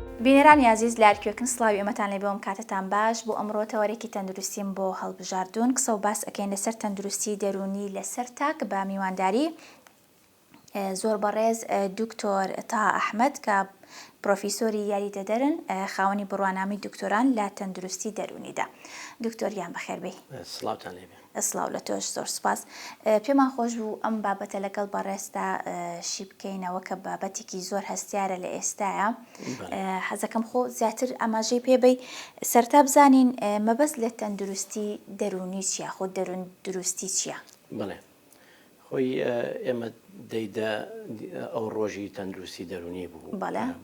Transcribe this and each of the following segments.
بینەرانی ئازیز لە هەرکوێکن سڵاوی ئێمەتان لێبێ ئەم کاتەتان باش بۆ ئەمڕۆ تەوەرێکی تەندروستیم بۆ هەڵبژاردوون قسە و باس ئەکەین لەسەر تەندروستی دەروونی لەسەر تاک بە میوانداری زۆر بەڕێز دکتۆر تاها ئەحمەد کە پرۆفیسۆری یاریدەدەرن خاوەنی بڕوانامەی دکتۆران لە تەندروستی دەروونیدا دکتۆر گیان بەخێربێی. سڵاوتان لێبێ. سڵاو لە تۆش زۆر سوپاس. پێمان خۆش بوو ئەم بابەتە لەگەڵ بەڕێزتا شی بکەینەوە کە بابەتێکی زۆر هەستیارە لە ئێستایا حەزەکەم خۆ زیاتر ئاماژەی پێ بەی سەرتا بزانین مەبەست لە تەندروستی دەروونی چیە خۆ دەروون دروستی چیە؟ بەڵێ خۆی ئێمە دەیدە ئەو ڕۆژی تەندروستی دەرونی بوو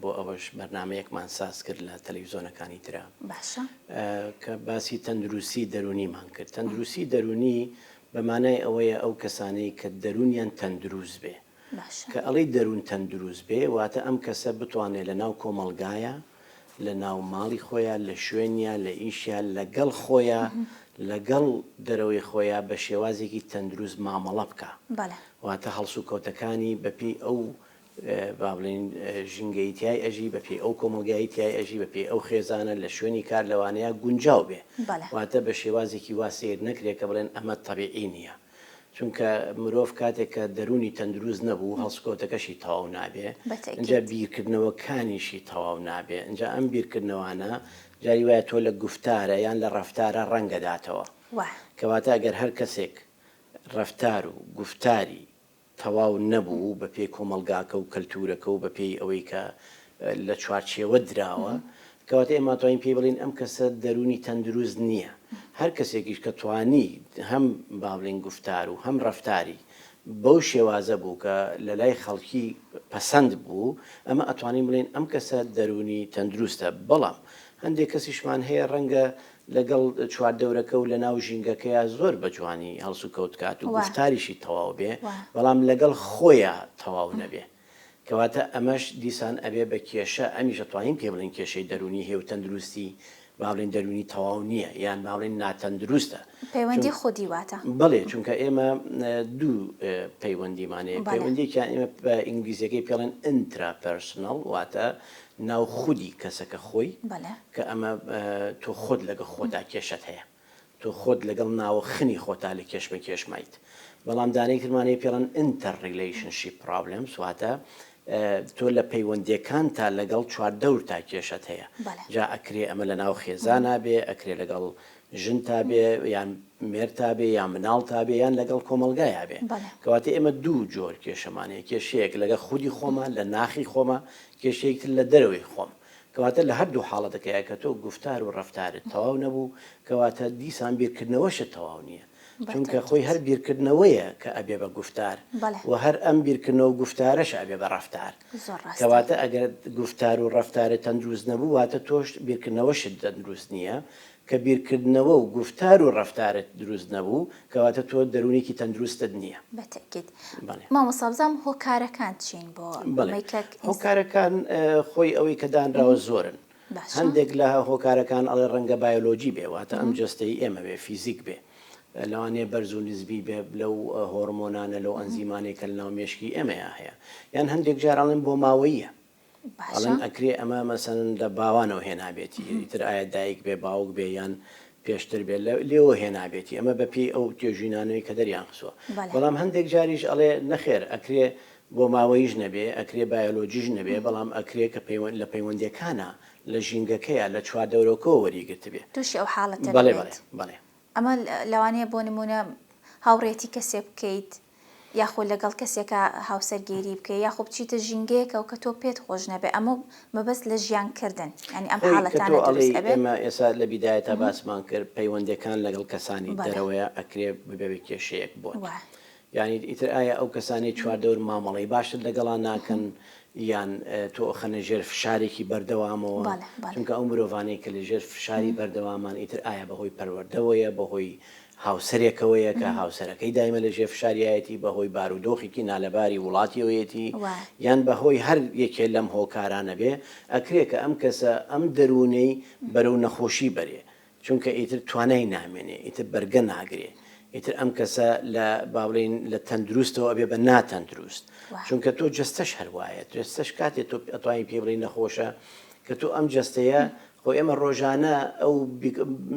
بۆ ئەوەش بەرنمەیەکمان ساز کرد لە تەلەویزۆنەکانی ترا باشە کە باسی تەندروستی دەرونیمان کرد تەندروستی دەرونی بە مانای ئەوەیە ئەو کەسانەی کە دەرونیان تەندروست بێ کە ئەڵێی دەروون تەندروست بێ واتە ئەم کەسە بتوانێ لە ناو کۆمەڵگایا لە ناو ماڵی خۆیا، لە شوێنیا، لە ئیشیا، لەگەڵ خۆیا، لەگەڵ دەرەوەی خۆیا بە شێوازێکی تەندروست مامەڵە بکا. واتە هەڵسوکەوتەکانی بە پێی ئەو با بڵێین ژینگەی تیای ئەژی، بە پێی ئەو کۆمەڵگای تیای ئەژی، بە پێی ئەو خێزانە، لە شوێنی کار لەوانەیە گونجاو بێ. واتە بە شێوازێکی وا سەیر نەکرێ کە بڵێن ئەمە تەبیعی نییە. چونکە مرۆڤ کاتێک کە دەروونی تەندروست نەبوو هەڵسوکەوتەکەشی تەواو نابێ ئینجا بیرکردنەوەکانیشی تەواو نابێ ئینجا ئەم بیرکردنەوانە جاری وایە تۆ لە گوفتارە یان لە ڕەفتارە ڕەنگەداتەوە کەواتە ئەگەر هەر کەسێک ڕەفتار و گوفتاری تەواو نەبوو بە پێی کۆمەڵگاکە و کەلتورەکە و بە پێی ئەوەی کە لە چوارچێوە دراوە، کەواتە ئێمە ئەتوانین پێی بڵێین ئەم کەسە دەروونی تەندروست نییە. هەر کەسێکیش کە توانی هەم با بڵێین گوفتار و هەم ڕەفتاری بەو شێوازە بوو کە لە لای خەڵکی پەسەند بوو، ئەمە ئەتوانین بڵێین ئەم کەسە دەروونی تەندروستە. بەڵام هەندێک کەسیشمان هەیە ڕەنگە لەگەڵ چواردەورەکە و لەناو ژینگەکەیا زۆر بە جوانی هەڵسوکەوت کات و گوفتاریشی تەواو بێ، بەڵام لەگەڵ خۆیا تەواو نەبێ. کەواتە ئەمەش دیسان ئەبێ بە کێشە، ئەمیش ئەتوانین پێ بڵێین کێشەی دەروونی هەیە و تەندروستی با بڵێین دەروونی تەواو نییە یان با بڵێین ناتەندروستە. پەیوەندی خودی واتە؟ بەڵێ چونکە ئێمە دوو پەیوەندیمان هەیە، پەیوەندیەکیان ئێمە بە ئینگلیزیەکەی پێڵێن intrapersonal واتە ناو خودی کەسەکە خۆی کە ئەمە تۆ خۆت لەگە خۆتا کێشەت هەیە. تۆ خۆت لەگەڵ ناوەخنی خۆتا لە کێشمەکێشمایت. بەڵام دانەی ترمان هەیە پێڵێن Inter-relationship Problems واتە تۆ لە پەیوەندیەکانتا لەگەڵ چواردەورتا کێشەت هەیە. جا ئەکرێ ئەمە لە ناو خێزانا بێ، ئەکرێ لەگەڵ ژنتا بێ یان مێردتا بێ یان مناڵتا بێ یان لەگەڵ کۆمەڵگایا بێ. کەواتە ئێمە دوو جۆر کێشەمان هەیە، کێشەیەک لەگەڵ خودی خۆما لە ناخی خۆما، کێشەیەکی تر لە دەرەوەی خۆم. کەواتە لە هەردوو حاڵەتەکەیا کە تۆ گوفتار و ڕەفتارت تەواو نەبوو، کەواتە دیسان بیرکردنەوەشت تەواو نییە. چونکە خۆی هەر بیرکردنەوەیە کە ئەبێ بە گوفتار و هەر ئەم بیرکردنەوە و گوفتارەشە ئەبێ بە ڕەفتار. کەواتە ئەگەر گوفتار و ڕەفتارت تەندروست نەبوو، واتە تۆش بیرکردنەوەشت تەندروست نییە. کە بیرکردنەوە و گوفتار و ڕەفتارت دروست نەبوو، کەواتە تۆ دەروونێکی تەندروستت نییە. بە تەئکید. بەڵێ. مامۆستا بزانم هۆکارەکان چین بۆ بەڵێ. ئەمەی کە هۆکارەکان خۆی ئەوەی کە دانراوە زۆرن. باشە. هەندێک لە هۆکارەکان ئەڵێ ڕەنگە بایۆلۆجی بێ، واتە ئەم جەستەی ئێمە بێ، فیزیک بێ. لەوانەیە بەرز و نزمی بێ لەو هۆرمۆنانە، لەو ئەنزیمانەی کە لەناو مێشکی ئێمەیا هەیە. یان هەندێک جار ئەڵێن بۆماوەییە. ئەڵێن ئەکرێ ئەمە مەسەلەن لە باوانەوە هێنابێتی ئیتر ئایا دایک بێ باوک بێ یان پێشتر بێ لێوە هێنابێتی ئەمە بە پێی ئەو توێژینانەوەی کە دەریان خستووە بەڵام هەندێک جاریش ئەڵێ نەخێر ئەکرێ بۆ ماوەیش نەبێ ئەکرێ بایۆلۆجیش نەبێ بەڵام ئەکرێ کە پەیوەند لە پەیوەندیەکانە لە ژینگەکەیە لە چواردەورەکەوە وەریگرتبێ تووشی ئەو حاڵەتە بەڵێ بەڵێ بەڵێ ئەمە لەوانەیە بۆ نموونە هاوڕێتی کەسێ بکەیت یاخۆ لەگەڵ کەسێکا هاوسەرگیری بکەی یاخۆ بچیتە ژینگەیەکەوە کە تۆ پێت خۆش نەبێ ئەمە مەبەست لە ژیان کردن یانی ئەم خۆی کە تۆ حاڵەتانە دروست ئەڵێی ئەبێ؟ ئێمە ئێستا لە بیدایەتا باسمان کرد پەیوەندیەکان لەگەڵ کەسانی دەرەوەیە ئەکرێ ببێ بە کێشەیەک بۆت وە. یانی ئیتر ئایا ئەو کەسانەی چواردەور مامەڵەی باشت لەگەڵا ناکەن یان تۆ ئەخەنە ژێر فشارێکی بەردەوامەوە بەڵێ بەڵێ. چونکە ئەو مرۆڤانەی کە لە ژێر فشاری بەردەوامان ئیتر ئایا بەهۆی پەروەردەوەیە بەهۆی هاوسەرێکەوەیە کە هاوسەرەکەی دایمە لە ژێر فشاریایەتی بەهۆی بارودۆخێکی نالەباری وڵاتیەوەیەتی یان بەهۆی هەر یەکێ لەم هۆکارانە بێ ئەکرێ کە ئەم کەسە ئەم دەروونەی بەرەو نەخۆشی بەرێ چونکە ئیتر توانای نامێنێ ئیتر بەرگە ناگرێ ئیتر ئەم کەسە لە با بڵێین لە تەندروستەوە ئەبێ بە ناتەندروست چونکە تۆ جەستەش هەر وایە جەستەش کاتێ تۆ ئەتوانی پێ بڵێی نەخۆشە. کە تۆ ئەم جەستەیە خۆ ئێمە ڕۆژانە ئەو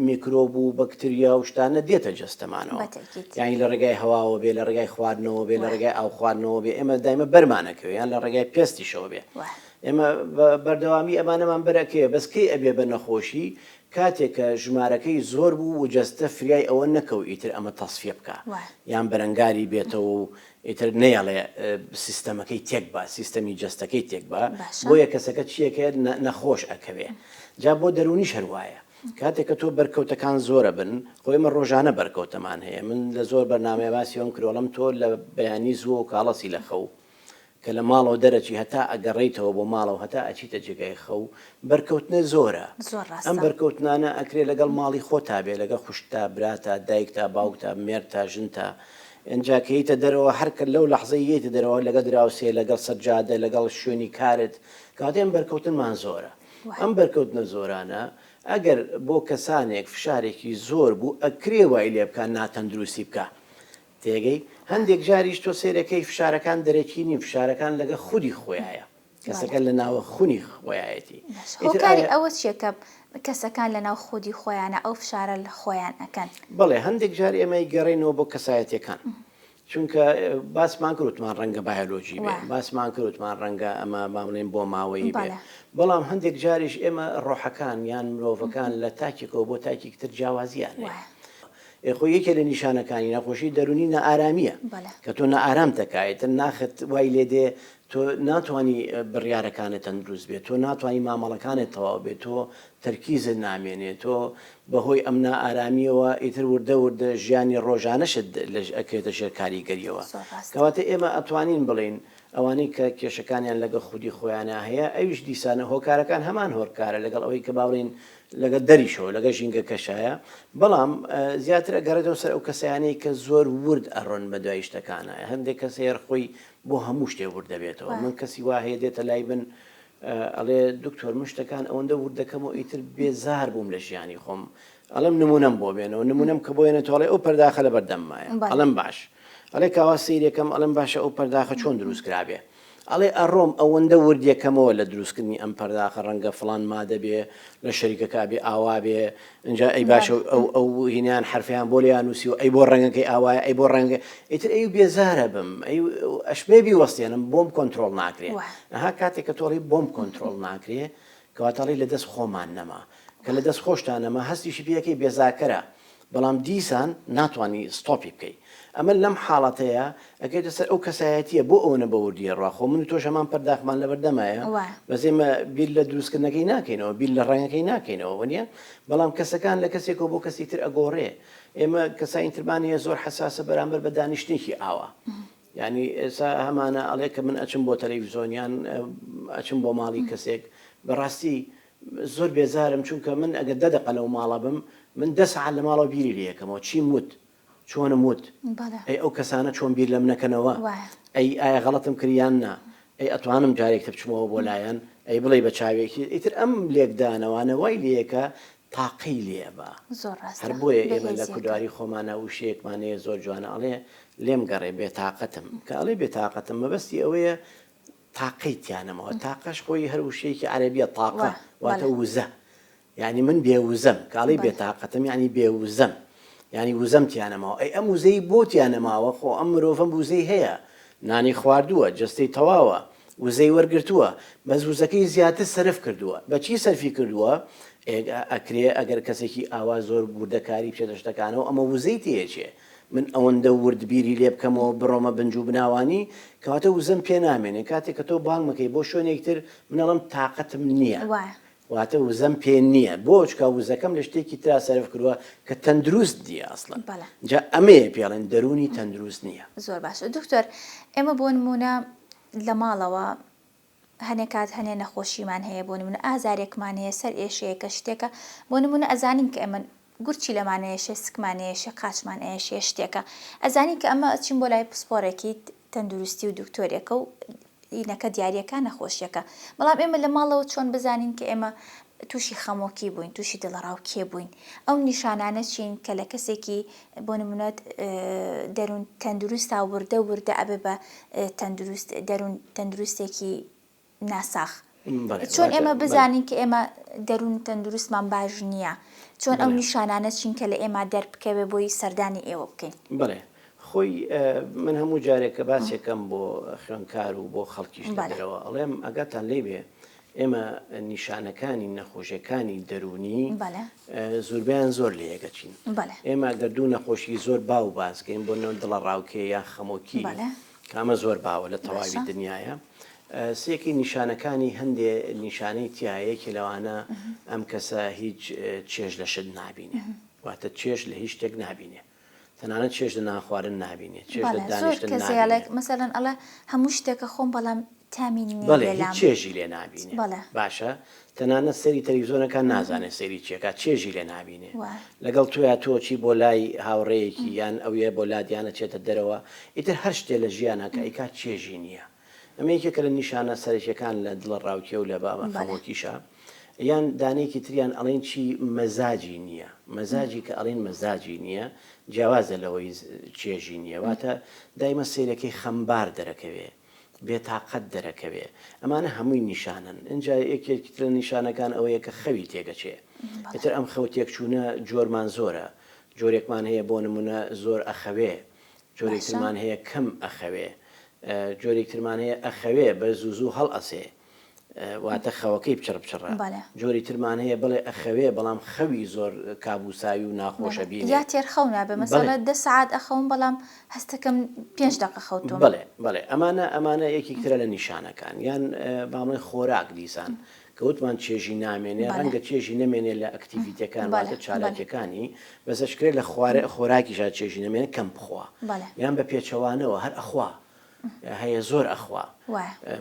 میکرۆب و بەکتریا و شتانە دێتە جەستەمانەوە یانی لە ڕێگای هەواوە بێ لە ڕێگای خواردنەوە بێ لە ڕێگای ئاو خواردنەوە بێ ئێمە دایمە بەرمانەکەوێ یان لە ڕێگای پێستیشەوە بێ ئێمە بەردەوامی ئەمانەمان بەرەکەیە بەس کەی ئەبێ بە نەخۆشی کاتێک کە ژمارەکەی زۆر بوو و جەستە فریای ئەوە نەکەو ئیتر ئەمە تەسفیە بکا یان بەرەنگاری بێتەوە و ئیتر نەیەڵێ سیستەمەکەی تێک با سیستەمی جەستەکەی تێک با بۆیە کەسەکە چیەکە نەخۆش ئەکەوێ جا بۆ دەرونیش هەر وایە کاتێک کە تۆ بەرکەوتەکان زۆرە بن خۆ ئێمە ڕۆژانە بەرکەوتەمان هەیە من لە زۆر بەرنامەیە باسی ئەوم کرۆڵم تۆ لە بەیانی زووە و کاڵەسی لە خەو کە لە ماڵەوە دەرەچی هەتا ئەگەڕێیتەوە بۆ ماڵەوە هەتا ئەچیتە جێگای خەو بەرکەوتنە زۆرە زۆر ئەم ڕاستە. بەرکەوتنانە ئەکرێ لەگەڵ ماڵی خۆتا بێ لەگەڵ خوشکتا براتا دایکتا باوکتا مێردتا ژنتا ئینجا کە یەیتە دەرەوە هەر کە لەو لەحزەی یەیتە دەرەوە لەگەڵ دراوسێ لەگەڵ سەرجادە لەگەڵ شوێنی کارت کەواتە ئێمە بەرکەوتنمان زۆرە ئەم بەرکەوتنە زۆرانە ئەگەر بۆ کەسانێک فشارێکی زۆر بوو ئەکرێ وای لێ بکا ناتەندروستی بکا تێگەی؟ هەندێک جاریش تۆ سەیرەکەی فشارەکان دەرەکی نین، فشارەکان لەگە خودی خۆیایە، کەسەکە لە ناوە خونی خۆیایەتی. باشە ئیتر هۆکاری ئایا. ئەوە چیە کە کەسەکان لە ناو خودی خۆیانا ئەو فشارە لە خۆیان ئەکەن؟ بەڵێ هەندێک جار ئێمە ئەیگەڕێینەوە بۆ کەسایەتیەکان، چونکە باسمان کرد وتمان ڕەنگە بایۆلۆجی بێ، باسمان کرد وتمان ڕەنگە ئەمە با بڵێین بۆماوەیی بێ، بەڵام هەندێک جاریش ئێمە ڕۆحەکان یان مرۆڤەکان لە تاکێکەوە بۆ تاکێکی تر جیاوازیان هەیە. ئێ خۆ یەکێ لە نیشانەکانی نەخۆشی دەروونی نائارامییە کە تۆ نائارام دەکا ئیتر ناخت وای لێ دێ تۆ ناتوانی بڕیارەکانت تەندروست بێت تۆ ناتوانی مامەڵەکانت تەواو بێت تۆ تەرکیزت نامێنێ تۆ بەهۆی ئەم نائارامییەوە ئیتر وردە وردە ژیانی ڕۆژانەشت ئەکەوێتە ژێر کاریگەریەوە کەواتە ئێمە ئەتوانین بڵێین ئەوانەی کە کێشەکانیان لەگەڵ خودی خۆیانا هەیە ئەویش دیسانە هۆکارەکان هەمان هۆرکارە لەگەڵ ئەوەی کە با بڵێین لەگەڵ دەریشەوە لەگەڵ ژینگەکەشایە بەڵام زیاتر ئەگەڕێتەوە سەر ئەو کەسانەی کە زۆر ورد ئەڕۆن بە دوای شتەکانە هەندێک کەس هەیە خۆی بۆ هەموو شتێ ورد دەبێتەوە من کەسی وا هەیە دێتە لای من ئەڵێ دکتۆر من شتەکان ئەوەندە ورد دەکەمەوە ئیتر بێزار بووم لە ژیانی خۆم ئەڵێم نمونەم بۆ بێنەوە نمونەم کە بۆ یەنێتەوە ئەڵێ ئەو پەرداخە لەبەر دەممایە ئەڵێم باش ئەڵێ کاوا سەیرێکەم ئەڵێم باشە ئەو پەرداخە چۆن دروست کرابێ ئەڵێ ئەڕۆم ئەوەندە ورد یەکەمەوە لە دروستکردنی ئەم پەرداخە ڕەنگە فڵان مادە بێ لە شەریکەکە بێ ئاوا بێ ئینجا ئەی باشە ئەو ئەو هینیان حرفیان بۆ لێیان نووسیوە ئەی بۆ ڕەنگەکەی ئاوایە ئەی بۆ ڕەنگە ئیتر ئەی بێزارە بم ئەی ئەشمێ بیوەستێنم بۆم کۆنترۆڵ ناکرێ ئەها کاتێک کە تۆڵی بۆم کۆنترۆڵ ناکرێ کەواتە ئەڵێی لە دەست خۆمان نەما کە لە دەست خۆشتا نەما هەستیشی پێ ئەکەی بێزارکەرە بەڵام دیسان ناتوانی stop ی بکەی ئەمە لەم حاڵەتەیا ئەکەوێتە سەر ئەو کەسایەتیە بۆ ئەوەنە بە وردی ئەڕوا خۆ من و تۆش هەمان پەرداخمان لەبەردەمایە بەس ئێمە بیر لە دروستکردنەکەی ناکەینەوە بیر لە ڕەنگەکەی ناکەینەوە وەنیە بەڵام کەسەکان لە کەسێکەوە بۆ کەسی تر ئەگۆڕێ ئێمە کەسانی ترمان هەیە زۆر حەساسە بەرامبەر بە دانیشتنێکی ئاوا یانی ئێستا هەمانە ئەڵێ کە من ئەچم بۆ تەلەیڤزۆن یان ئەچم بۆ ماڵی کەسێک بەڕاستی زۆر بێزارم چونکە من ئەگەر دە دەقە لەو ماڵە بم من دە سەعات لە ماڵەوە بیری لێ یەکەمەوە چیم وت چۆنم وت ئەی ئەو کەسانە چۆن بیر لەم نەکەنەوە ئەی ئایا غەڵەتم کرد یان نا ئەی ئەتوانم جارێک تر بچمەوە بۆ لایەن ئەی بڵێ بە چاوێکی ئیتر ئەم لێکدانەوانە وای لێیەکە تاقەی لێ ئەبا. زۆر ڕاستە هەر بۆیە ئێمە لە بەهێزیەکە. کوردەواری خۆمانا وشەیەکمان هەیە زۆر جوانە ئەڵێ، لێم گەڕێ بێ تاقەتم. کە ئەڵێ بێ تاقەتم مەبەستی ئەوەیە تاقەی تیا نەماوە. تاقەش خۆی هەر وشەیەکی عەرەبیە وا تاقە واتە بەڵێ. وزە. یانی من بێ وزەم. کە ئەڵێی بێ بەڵێ. تاقەتم یانی بێ وزەم. یانی وزەم تیا نەماوە. ئەی ئەم وزەی بۆ تیا نەماوە؟ خۆ ئەم مرۆڤە وزەی هەیە. نانی خواردووە، جەستەی تەواوە، وزەی وەرگرتووە، بەس وزەکەی زیاتر سەرف کردووە، بە چی سەرفی کردووە؟ ئەکرێ ئەگەر کەسێکی ئاوا زۆر وردەکاری بچێتە شتەکانەوە ئەمە وزەی تێیەچێ، من ئەوەندە ورد بیری لێ بکەمەوە بڕۆمە بنج و بناوانی، کەواتە وزەم پێ نامێنێ، کاتێک کە تۆ بانگمەکەی بۆ شوێنێکی تر من ئەڵێم تاقەتم نییە. واتە وزەم پێ نییە بۆ چونکە وزەکەم لە شتێکی ترا سەرف کردووە کە تەندروست نییە ئەسڵەن بەڵێ. جا ئەمەیە پێ ئەڵێن دەروونی تەندروست نییە. زۆر باشە دکتۆر ئێمە بۆ نموونە لە ماڵەوە هەنێ کات هەنێ نەخۆشیمان هەیە بۆ نموونە ئازارێکمان هەیە سەر ئێشەیەکە شتێکە بۆ نموونە ئەزانین کە ئێمە گورچیلەمان ئەیەشێ سکمان ئەیەشێ قاچمان ئەیەشێ شتێکە ئەزانین کە ئەمە ئەچین بۆ لای پسپۆرێکی تەندروستی و دکتۆرێکە و ینەکە دیاریەکە نەخۆشیەکە بەڵام ئێمە لە ماڵەوە چۆن بزانین کە ئێمە تووشی خەمۆکی بووین تووشی دڵەڕاوکێ بووین ئەو نیشانانە چین کە لە کەسێکی بۆ نمونە دەروون تەندروستا وردە وردە ئەبێ بە تەندروست دەروون تەندروستێکی ناساغ. چۆن ئێمە بزانین کە ئێمە دەروون تەندروستمان باش نییە؟ چۆن ئەو نیشانانە چین کە لە ئێمە دەربکەوێ بۆی سەردانی ئێوە بکەین؟ بەڵێ خۆی من هەموو جارێک کە باسێکەم بۆ خوێندکار و بۆ خەڵکیش لە دەرەوە ئەڵێم ئاگاتان لێ بێ ئێمە نیشانەکانی نەخۆشیەکانی دەروونی زوربەیان زۆر لە یەکەچین ئێمە گەر دوو نەخۆشی زۆر باو باسکەین بۆ نەوە دڵەڕاوکێ یان خەمۆکی کامە زۆر باوە لە تەواوی دنیاە سێکی نیشانەکانی هەندێ نیشانەی تایە یەکێ لەوانە ئەم کەسە هیچ چێژ لە شت نابینێ واتە چێژ لە هیچ شتێک نابینێ تەنانەت چێژ لە نان خوارن نابینێ چێژ لە دانیشتن نابینێ. مەسەلەن ئەڵێ هەموو شتێکە خۆم بەڵام تامی نییە بەڵێ هیچ چێژی لێ نابینێ باشە تەنانەت سەیری تەلەفزیۆنەکان نازانێ سەیری چیەکا چێژی لێ نابینێ لەگەڵ تۆیا تۆ چی بۆ لای هاوڕێیەکی یان ئەویە بۆ لات یان ئەچێتە دەرەوە ئیتر هەر شتێ لە ژیانا کە ئەیکا چێژی نییە ئەمە یەکێکە لە نیشانە سەرەکیەکان لە دڵەڕاوکێ و لە بابە خەمۆکیشا یان دانەیەکی تریان ئەڵێن چی مەزاجی نییە مەزاجی کە ئەڵێن مەزاجی نییە جیاوازە لەوەی چێژی نییە واتە دایمە سەیرەکەی خەمبار دەرەکەوێ بێتاقەت دەرەکەوێ ئەمانە هەمووی نیشانن ئینجا یەکێکی تر لە نیشانەکان ئەوەیە کە خەوی تێگەچێ ئیتر ئەم خەو تێکچوونە جۆرمان زۆرە جۆرێکمان هەیە بۆ نمونە زۆر ئەخەوێ جۆرێک ترمان هەیە کەم ئەخەوێ جۆرێک ترمان هەیە ئەخەوێ بە زوو زوو هەڵئەسێ واتە خەوەکەی پچڕ پچڕە جۆری ترمان هەیە بڵێ ئەخەوێ بەڵام خەوی زۆر کابوساوی و ناخۆشە بینێ یا تێر خەو نابێ مەسەڵە دە سەعات ئەخەوم بەڵام هەستەکەم پێنج دەقە خەوتوم. بەڵێ بەڵێ ئەمانە ئەمانە یەکیک ترە لە نیشانەکان یان با بڵێین خۆراک دیسان کە وتمان چێژی نامێنێ ڕەنگە چێژی نەمێنێ لە activity ەکان واتە چالاکیەکانی بەس ئەشکرێ لە خۆراکیشا چێژی نەمێنێ کەم بخوا یان بە پێچەوانەوە هەر ئەخوا هەیە زۆر ئەخوا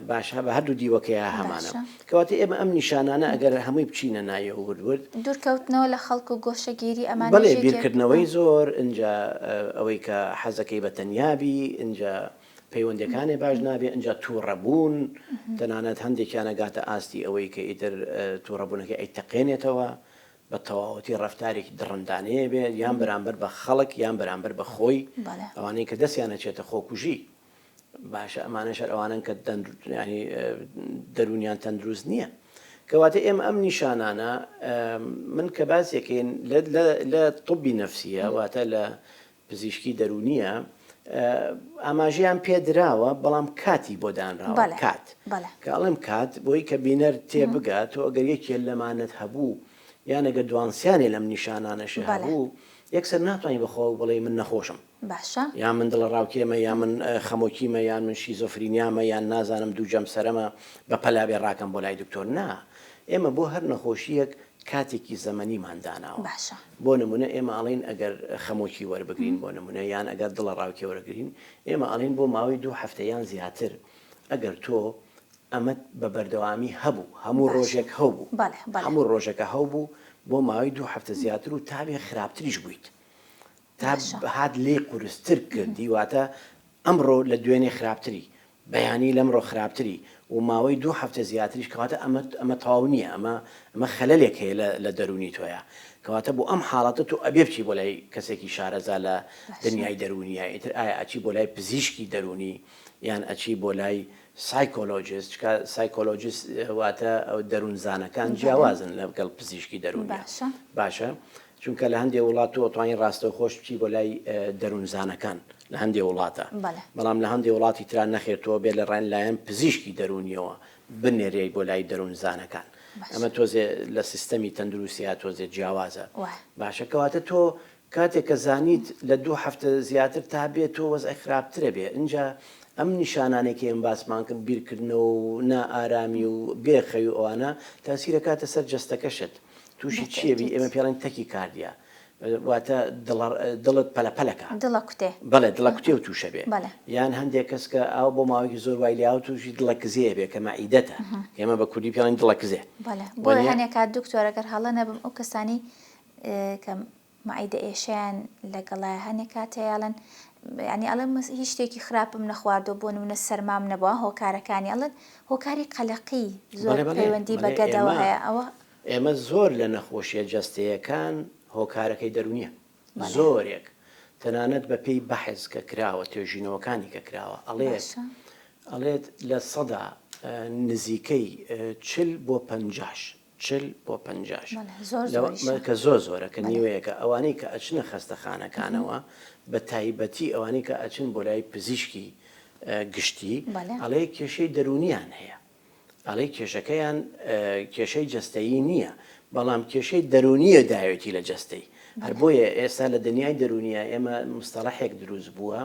باشە بە هەردوو دیوەکەیە هەمانە کەواتە ئێمە ئەم نیشانانە ئەگەر هەمووی بچینە نایە ورد ورد دوورکەوتنەوە لە خەڵک و گۆشەگیری ئەمانە بەڵێ بیرکردنەوەی زۆر ئینجا ئەوەی کە حەزەکەی بە تەنیا بی ئینجا پەیوەندیەکانێ باش نابێ ئینجا توڕەبوون تەنانەت هەندێکیان ئەگاتە ئاستی ئەوەی کە ئیتر توڕەبوونەکەی ئەیتەقێنێتەوە بە تەواوەتی ڕەفتارێکی دڕندانەیە بێ یان بەرامبەر بە خەڵک یان بەرامبەر بە خۆی ئەوانەی کە دەستیان ئەچێتە خۆکوژی باشە ئەمانەش هەر ئەوانەن کە ینی دەروونیان تەندروست نییە کەواتە ئێمە ئەم نیشانانە من کە باسێکین لە طبی نەفسیە واتە لە پزیشکی دەروونیە ئاماژەیان پێ دراوە بەڵام کاتی بۆ دانراوە کات کە ئەڵێم کات بۆی کە بینەر تێ بگا تۆ ئەگەر یەکێ لەمانەت هەبوو یان ئەگەر دوانسیانێ لەم نیشانانەش هەبوو یەکسەر ناتوانانی بەخۆ بڵێ من نەخۆشم باشە یا من دڵە ڕاوکێمە یا من خەمۆکیمە یان من شیزۆفرینیامە یان نازانم دوو جەمسەرەمە بە پەلا بێ ڕاکەم بۆ لای دکتۆر نا ئێمە بۆ هەر نەخۆشیەک کاتێکی زەمەنیمان داناوە باشە. بۆ نمونە ئێمە ئەڵێین ئەگەر خەمۆکی وەربگرین بۆ نمونە یان ئەگەر دڵەڕاوکێ وەرگرین ئێمە ئەڵێین بۆ ماوەی دوو هەفتە یان زیاتر ئەگەر تۆ ئەمەت بە بەردەوامی هەبوو هەموو باشە ڕۆژێک هەوبوو بەڵێ بەڵێ. هەموو ڕۆژەکە هەوبوو بۆ ماوەی دوو هەفتە زیاتر و تابێ خراپتریش بوویت تا باشە. هات لێی قورستر کردی واتە ئەمڕۆ لە دوێنێ خراپتری، بەیانی لەمڕۆ خراپتری و ماوەی دوو هەفتە زیاتریش کەواتە ئەمە ئەمە تەواو نییە ئەمە ئەمە خەلەلێک هەیە لە لە دەروونی تۆیا کەواتە بۆ ئەم حاڵەتە تۆ ئەبێ بچی بۆ لای کەسێکی شارەزا لە باشە. دنیای دەروونییا ئیتر ئایا ئەچی بۆ لای پزیشکی دەروونی یان ئەچی بۆ لای psychologist چکا psychologist واتە ئەو دەروونزانەکان بەڵێ. جیاوازن لەگەڵ پزیشکی دەروونیا باشە. باشە چونکە لە هەندێ وڵات تۆ ئەتوانی ڕاستەوخۆش بچی بۆ لای دەروونزانەکان لە هەندێ وڵاتە بەڵام لە هەندێ وڵاتی ترا نەخێر تۆ بێت لە لایەن پزیشکی دەروونیەوە بنێرێی بۆ لای دەروونزانەکان ئەمە تۆزێ لە سیستەمی تەندروستیا تۆزێ جیاوازە باشە کەواتە تۆ کاتێک کە زانیت لە دوو هەفتە زیاتر تا بێت تۆ وەزعی خراپترە بێ ئینجا ئەم نیشانانەی کە ئێمە باسمان کرد بیرکردنەوە و نائارامی و بێ خەوی و ئەوانە تاسیرەکاتە سەر جەستەکەشت تووشی چیە بی ئێمە پێڵێن tachycardia واتە دڵت پەلە پەلەکە دڵە کوتێ بەڵێ دڵە کوتێ و تووشە بێ یان هەندێک کەس کە ئاو بۆ ماوەیەکی زۆر وای لێ تووشی دڵە کزێ بێ کە مەعیدەتە ئێمە بە کوردی پێڵێن دڵە کزێ بەڵێ بۆیە هەنێک کات دکتۆر ئەگەر هەڵە نەبم ئەو کەسانی کە مەعیدە ئێشەیان لەگەڵایە هەنێک کات هەیە ئەڵێن یانی ئەڵێم هیچ شتێکی خراپم نەخواردووە بۆ نمونە سەرمام نەبووە هۆکارەکانی ئەڵێن هۆکاری قەلەقی زۆر پەیوەندی بە گەدەوە هەیە ئەوە ئێمە زۆر لە نەخۆشیە جەستەیەکان هۆکارەکەی دەرونیە زۆرێک تەنانەت بە پێی بەحس کە کراوە توێژینەوەکانی کە کراوە ئەڵێت ئەڵێت لە سەدا. نزیکەی 40 بۆ پەنجاش 40 بۆ پەنجاش کە زۆر زۆرە کە نیوەیەکە ئەوانەی کە ئەچنە خەستەخانەکانەوە بە تایبەتی ئەوانەی کە ئەچن بۆ لای پزیشکی گشتی ئەڵێ کێشەی دەروونیان هەیە ئەڵێ کێشەکەیان کێشەی جەستەیی نییە، بەڵام کێشەی دەروونییە داوێتی لە جەستەی. هەر بۆیە ئێستا لە دنیای دەروونییە ئێمە مستەڵەحێک دروست بووە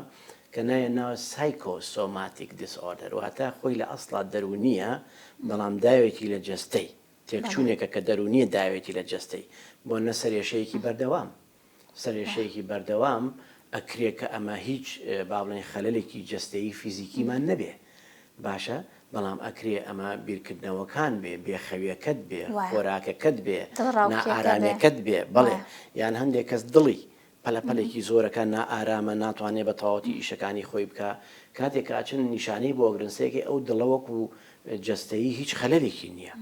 کە ناویان ناوە Psychosomatic Disorder واتە خۆی لە ئەسڵا دەروونییە بەڵام داوێتی لە جەستەی. تێکچوونێکە کە دەروونییە داوێتی لە جەستەی. بۆ نە سەرێشەیەکی بەردەوام. سەرئێشەیەکی بەردەوام ئەکرێ کە ئەمە هیچ با بڵێین خەلەلێکی جەستەیی فیزیکیمان نەبێ باشە بەڵام ئەکرێ ئەمە بیرکردنەوەکان بێ بێخەویەکەت بێ خۆراکەکەت بێ نائارامیەکەت بێ بەڵێ یان هەندێک کەس دڵی پەلەپەلێکی زۆرەکە نائارامە ناتوانێ بە تەواوەتی ئیشەکانی خۆی بکا کاتێک کە ئەچن نیشانەی بۆ ئەگرن سەیرکەی ئەو دڵە وەکو جەستەیی هیچ خەلەلێکی نییە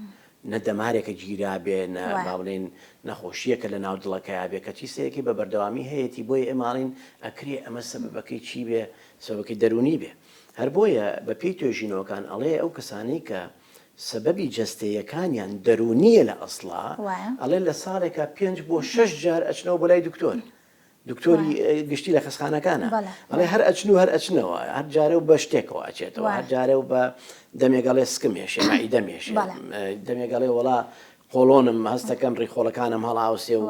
نە دەمارێکە گیرابێ نە با بڵێین نەخۆشییەکە لە ناو دڵەکەیا بێ کەچی سەیرکەی بە بەردەوامی هەیەتی بۆیە ئێمە ئەڵێین ئەکرێ ئەمە سەبەبەکەی چی بێ سەبەبەکەی دەروونی بێ هەر بۆیە بە پێی توێژینەوەکان ئەڵێ ئەو کەسانەی کە سەبەبی جەستەیەکانیان دەروونییە لە ئەسڵا ئەڵێ لە ساڵێکا پێنج بۆ شەش جار ئەچنەوە بۆ لای دکتۆر دکتۆری گشتی لە خەسخانەکانە ئەڵێ هەر ئەچن و هەر ئەچنەوە هەر جارە و بە شتێکەوە ئەچێتەوە هەر جارە و بە دەمێگەڵێ سکم هێشێ مەعیدەم هێشێ دەمێگەڵێ وڵا قۆڵۆنم هەستەکەم ڕیخۆڵەکانم هەڵاوسێ و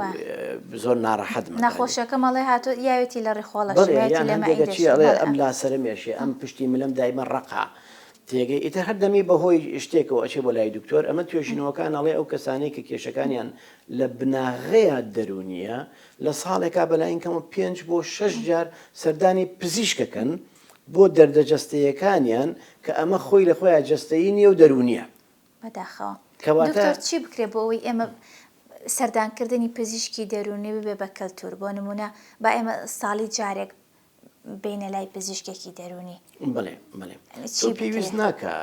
زۆر ناڕەحەت نەخۆشەکەم ئەڵێ هاتۆ یاوێتی لە ڕیخۆڵە ئەڵێ ئەم لاسەرم ێشێ ئەم پشتی ملم دایمە ڕەقا تێگەی ئیتر هەر دەمی بەهۆی شتێکەوە ئەچێ بۆ لای دکتۆر ئەمە توێژینەوەکان ئەڵێ ئەو کەسانەی کە کێشەکانیان لە بناغەیە دەرونیە لە ساڵێکا بەلاین کەمەوە پێنج بۆ شەش جار سەردانی پزیشکەکەن بۆ دەردە جەستەیەکانیان کە ئەمە خۆی لە خۆیان جەستەیی نییە و دەروونیە. بەداخەوە. کەواتە دکتۆر چی بکرێ بۆ ئەوەی ئێمە سەردانکردنی پزیشکی دەروونی ببێ بە کەلتور بۆ نمونە با ئێمە ساڵی جارێک بێینە لای پزیشکێکی دەروونی. بەڵێ بەڵێ تۆ پێویست ناکا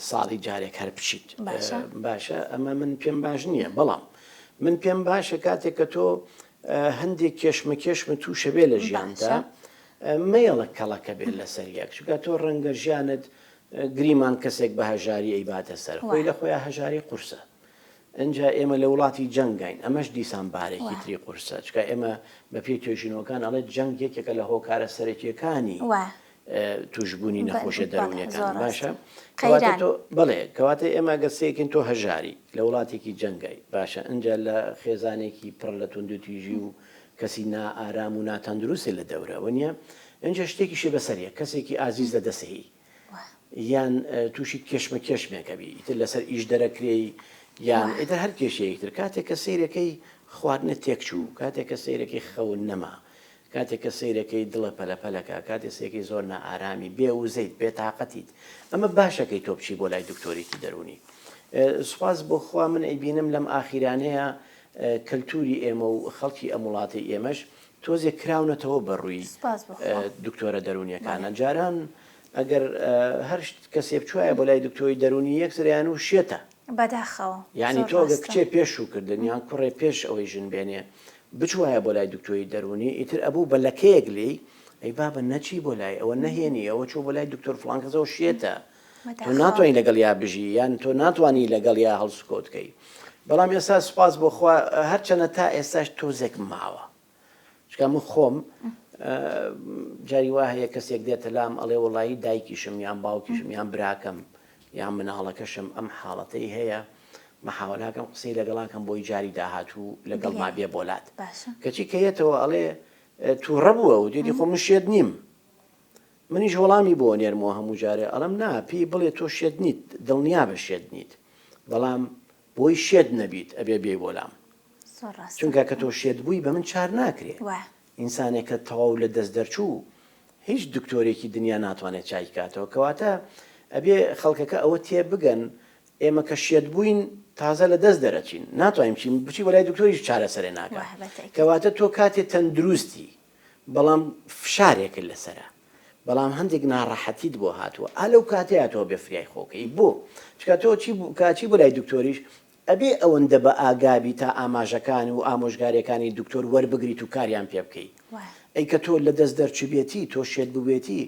ساڵی جارێک هەر بچیت باشە باشە ئەمە من پێم باش نییە بەڵام من پێم باشە کاتێک کە تۆ هەندێک کێشمە کێشمە تووشە بێ لە ژیاندا مەیەڵە کەڵەکە بێت لەسەر یەک چونکە تۆ ڕەنگە ژیانت گریمان کەسێک بە هەژاری ئەیباتە سەر خۆی لە خۆیان هەژاری قورسە ئنجا ئێمە لە وڵاتی جەنگاین ئەمەش دیسان بارێکی تری قورسە چونکە ئێمە بە پێی توێژینەوەکان ئەڵێت جەنگ یەکێکە لە هۆکارە سەرەکیەکانی توشبوونی نەخۆشیە دەروونیەکان باشە کەواتە تۆ بەڵێ کەواتە ئێمە گەر سەیرکەین تۆ هەژاری لە وڵاتێکی جەنگای باشە ئنجا لە خێزانێکی پڕ لە توندوتیژی و کەسی نائارام و ناتەندروستی لە دەورە وەنیە ئنجا شتێکیشی بەسەریە کەسێکی ئازیز لە دەسەی یان تووشی کێشمە کێشمێک ئەبی ئیتر لەسەر ئیش دەرەکرێی یان ئیتر هەر کێشەیەک تر کاتێک کە سەیرەکەی خواردنت تێکچوو کاتێک کە سەیرەکەی خەون نەما کاتێک کە سەیرەکەی دڵە پەلە پەلەکە کاتێ سەیرەکەی زۆر نائارامی بێ وزەیت بێ تاقەتیت ئەمە باشەکەی تۆ بچی بۆ لای دکتۆرێکی دەروونی سوپاس بۆ خوا من ئەیبینم لەم ئاخیرانەیە کەلتوری ئێمە و خەڵکی ئەم وڵاتەی ئێمەش تۆزێک کراونەتەوە بە ڕووی دکتۆرە دەروونیەکانە جاران ئەگەر هەر کەسێ بچوایە بۆ لای دکتۆری دەروونی یەکسەر یان و شێتە. بەداخەوە یانی تۆ ئەگەر کچێ پێش شووکردن یان کوڕێ پێش ئەوەی ژن بێنێ بچوایە بۆ لای دکتۆری دەروونی ئیتر ئەبوو بە لەکەیەک لێی ئەی بابە نەچی بۆ لای ئەوە نەهێنی ئەوە چوو بۆ لای دکتۆر فڵان کەس ئەوە شێتە تۆ ناتوانانی لەگەڵیا بژی یان تۆ ناتوانانی لەگەڵیا هەڵسوکەوت کەی بەڵام ئێستا سوپاس بۆ خوا هەرچەنە تا ئێستاش تۆزێک ماوە چونکە من خۆم جاری وا هەیە کەسێک دێتە لام ئەڵێ وڵایی دایکیشم یان باوکیشم یان براکەم یان مناڵەکەشم ئەم حاڵەتەی هەیە مەحاوەلاکەم قسەی لەگەڵاکەم بۆی جاری داهاتوو لەگەڵ ما بێ بۆلات کەچی کە یەتەوە ئەڵێ تووڕە بووە و دێتی خۆ من شێت نیم منیش وەڵامی بۆ نێرمەوە هەموو جارێ ئەڵم نا پێی بڵێ تۆ شێت نیت دڵنیا بە شێت نیت بەڵام بۆی شێت نەبیت ئەبێ بێی بۆ لام زۆر ڕاستە. چونکە کە تۆ شێت بووی بە من چار ناکرێ وایە. ئینسانێک کە تەواو لە دەست دەرچوو هیچ دکتۆرێکی دنیا ناتوانێت چاکی کاتەوە کەواتە ئەبێ خەڵکەکە ئەوە تێ بگەن ئێمە کە شێت بووین تازە لە دەست دەرەچین ناتوانین بچین بچی بۆ لای دکتۆریش چارەسەرێ ناکا وایە بە تەئکید. کەواتە تۆ کاتێ تەندروستی بەڵام فشارێکت لەسەرە بەڵام هەندێک ناڕەحەتیت بۆ هاتووە ئا لەو کاتەیا تۆ بێ فریای خۆکەی بۆ؟ چونکە تۆ چی کە ئەچی بۆ لای دکتۆریش ئەبێ ئەوەندە بە ئاگا بی تا ئاماژەکان و ئامۆژگاریەکانی دکتۆر وەربگریت و کاریان پێ بکەی ئەی کە تۆ لە دەست دەرچوبێتی تۆ شێت بوبێتی.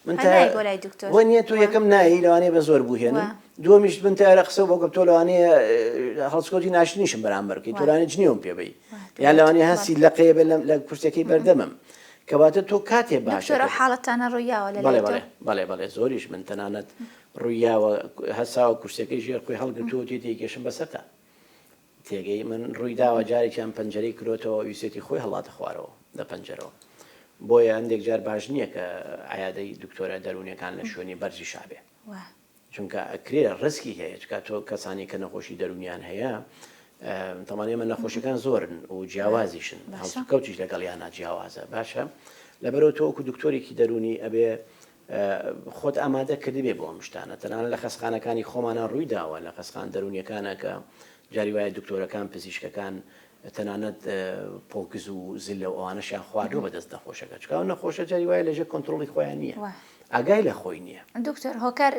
من هەر تا نای بۆ لای دکتۆر وە نیە تۆ وا یەکەم نایەی لەوانەیە بە زۆر بوهێنم وا دووەمیش من تارە قسە بۆ کەم تۆ لەوانەیە هەڵسکەوتی ناشرینیشم بەرامبەر بکەی تۆ وا لەوانەیە جنێوم پێ بەی وا یان دووبارە لەوانەیە بەڵێ هەستی لەقەیە بێ لە لە کورسیەکەی بەردەمم کەواتە تۆ کاتێ باشە دکتۆر کە ئەو حاڵەتانە ڕوویاوە لە بەڵێ لای تۆ؟ بەڵێ بەڵێ بەڵێ زۆریش من تەنانەت ڕوویاوە هەساوە کورسیەکەی ژێر خۆی هەڵگرتووە وتیەتی ئەیکێشم بەسەرتا تێگەی من ڕووی داوە جارێکیان پەنجەرەی کرۆتەوە ویسێتی خۆی هەڵاتە خوارەوە لە پەنجەرەوە بۆیە هەندێک جار باش نییە کە عیادەی دکتۆرە دەروونیەکان لە شوێنی بەرزیشا بێ چونکە ئەکرێ ڕسکی هەیە چکا تۆ کەسانی کە نەخۆشی دەروونیان هەیە تەمان ئێمە نەخۆشیەکان زۆرن و جیاوازیشن هەڵسوکەوتیش لەگەڵیانە جیاوازە باشە لەبەرەوە تۆ وەکو دکتۆرێکی دەروونی ئەبێ خۆت ئامادە کردبێ بۆ ئەم شتانە تەنانەت لە خەستخانەکانی خۆمانا ڕووی داوە لە خەستخانە دەروونیەکانە کە جاری وایە دکتۆرەکان پزیشکەکان تەنانەت پۆکز و زلە و ئەوانەشیان خواردووە بەدەست نەخۆشەکە چونکە ئەو نەخۆشە جاری وایە لەژێر کۆنترۆڵی خۆیان نییە ئاگای لە خۆی نییە. دکتۆر هۆکار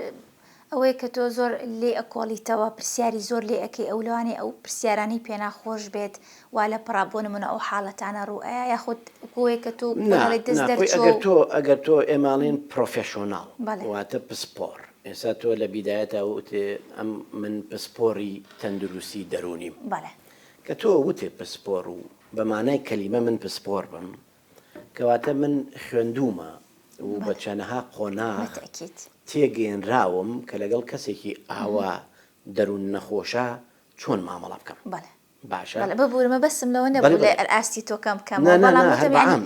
ئەوەیە کە تۆ زۆر لێی ئەکۆڵیتەوە پرسیاری زۆر لێ ئەکەی ئەو لەوانەیە ئەو پرسیارانەی پێ ناخۆش بێت وا لە پڕا بۆ نمونە ئەو حاڵەتانە ڕوو ئەیا یاخود وەکو کە تۆ نا دەڵێی دەست نا خۆی دەرچووە ئەگەر و تۆ ئەگەر تۆ ئێمە ئەڵێین professional بەڵێ. واتە پسپۆڕ ئێستا تۆ لە بیدایەتا وتێ ئەم من پسپۆڕی تەندروستی دەروونیم بەڵێ. کە تۆ وتێ پسپۆڕ و بە مانای کەلیمە من پسپۆڕ بم کەواتە من خوێندوومە و بە چەنەها قۆناغ تێگەیەنراوم کە لەگەڵ کەسێکی ئاوا دەروون نەخۆشا چۆن مامەڵە بکەم. باشە. بەڵێ ببورە مەبەستم لەوە نەبوو لە ئاستی تۆ کەم بکەمەوە بەڵام وتم یانی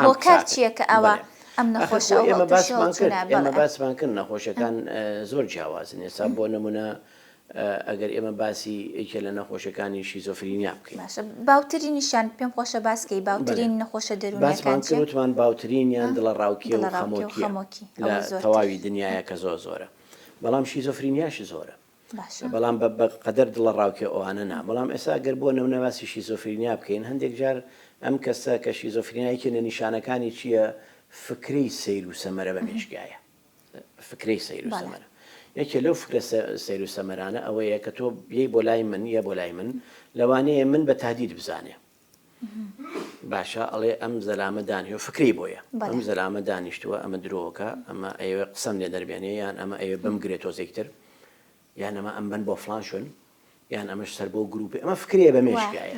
هۆکار چییە کە ئاوا ئەم نەخۆشە ئەو ئێمە باسمان کرد ئێمە باسمان کرد نەخۆشەکان زۆر جیاوازن ئێستا بۆ نمونە ئەگەر ئێمە باسی یەکێ لە نەخۆشیەکانی شیزۆفرینیا بکەین. باشە باوترینیشیان پێم خۆشە باس کەی باوترین نەخۆشە دەروونیەکان باسمان چیە؟ کرد وتمان باوترینیان دڵەڕاوکێ و دڵەڕاوکێ و خەمۆکیە خەمۆکی لە ئەوە زۆرتر. تەواوی دنیایە کە زۆر زۆرە بەڵام شیزۆفرینیاش زۆرە باشە. بەڵام بە بە قەدەر دڵەڕاوکێ ئەوانە نا بەڵام ئێستا گەر بۆ نمونە باسی شیزۆفرینیا بکەین هەندێک جار ئەم کەسە کە شیزۆفرینیا یەکێ لە نیشانەکانی چیە فکرەی سەیر و سەمەرە بە مێشکیایە فکرەی سەیر و سەمەرە. یەکێ لەو فکرە سەیر و سەمەرانە ئەوەیە کە تۆ یەی بۆ لای من یە بۆ لای من لەوانەیە من بە تهدید بزانێ باشە ئەڵێ ئەم زەلامە دانیوە فکری بۆیە ئەم زەلامە دانیشتووە ئەمە درۆکە ئەمە ئەیەوێ قسەم لێ دەربێنێ یان ئەمە ئەیەوێ بمگرێ تۆزێکتر یان ئەمە ئەمبەن بۆ فڵان شوێن یان ئەمەش سەر بۆ گروپێ ئەمە فکرەیە بە مێشکایە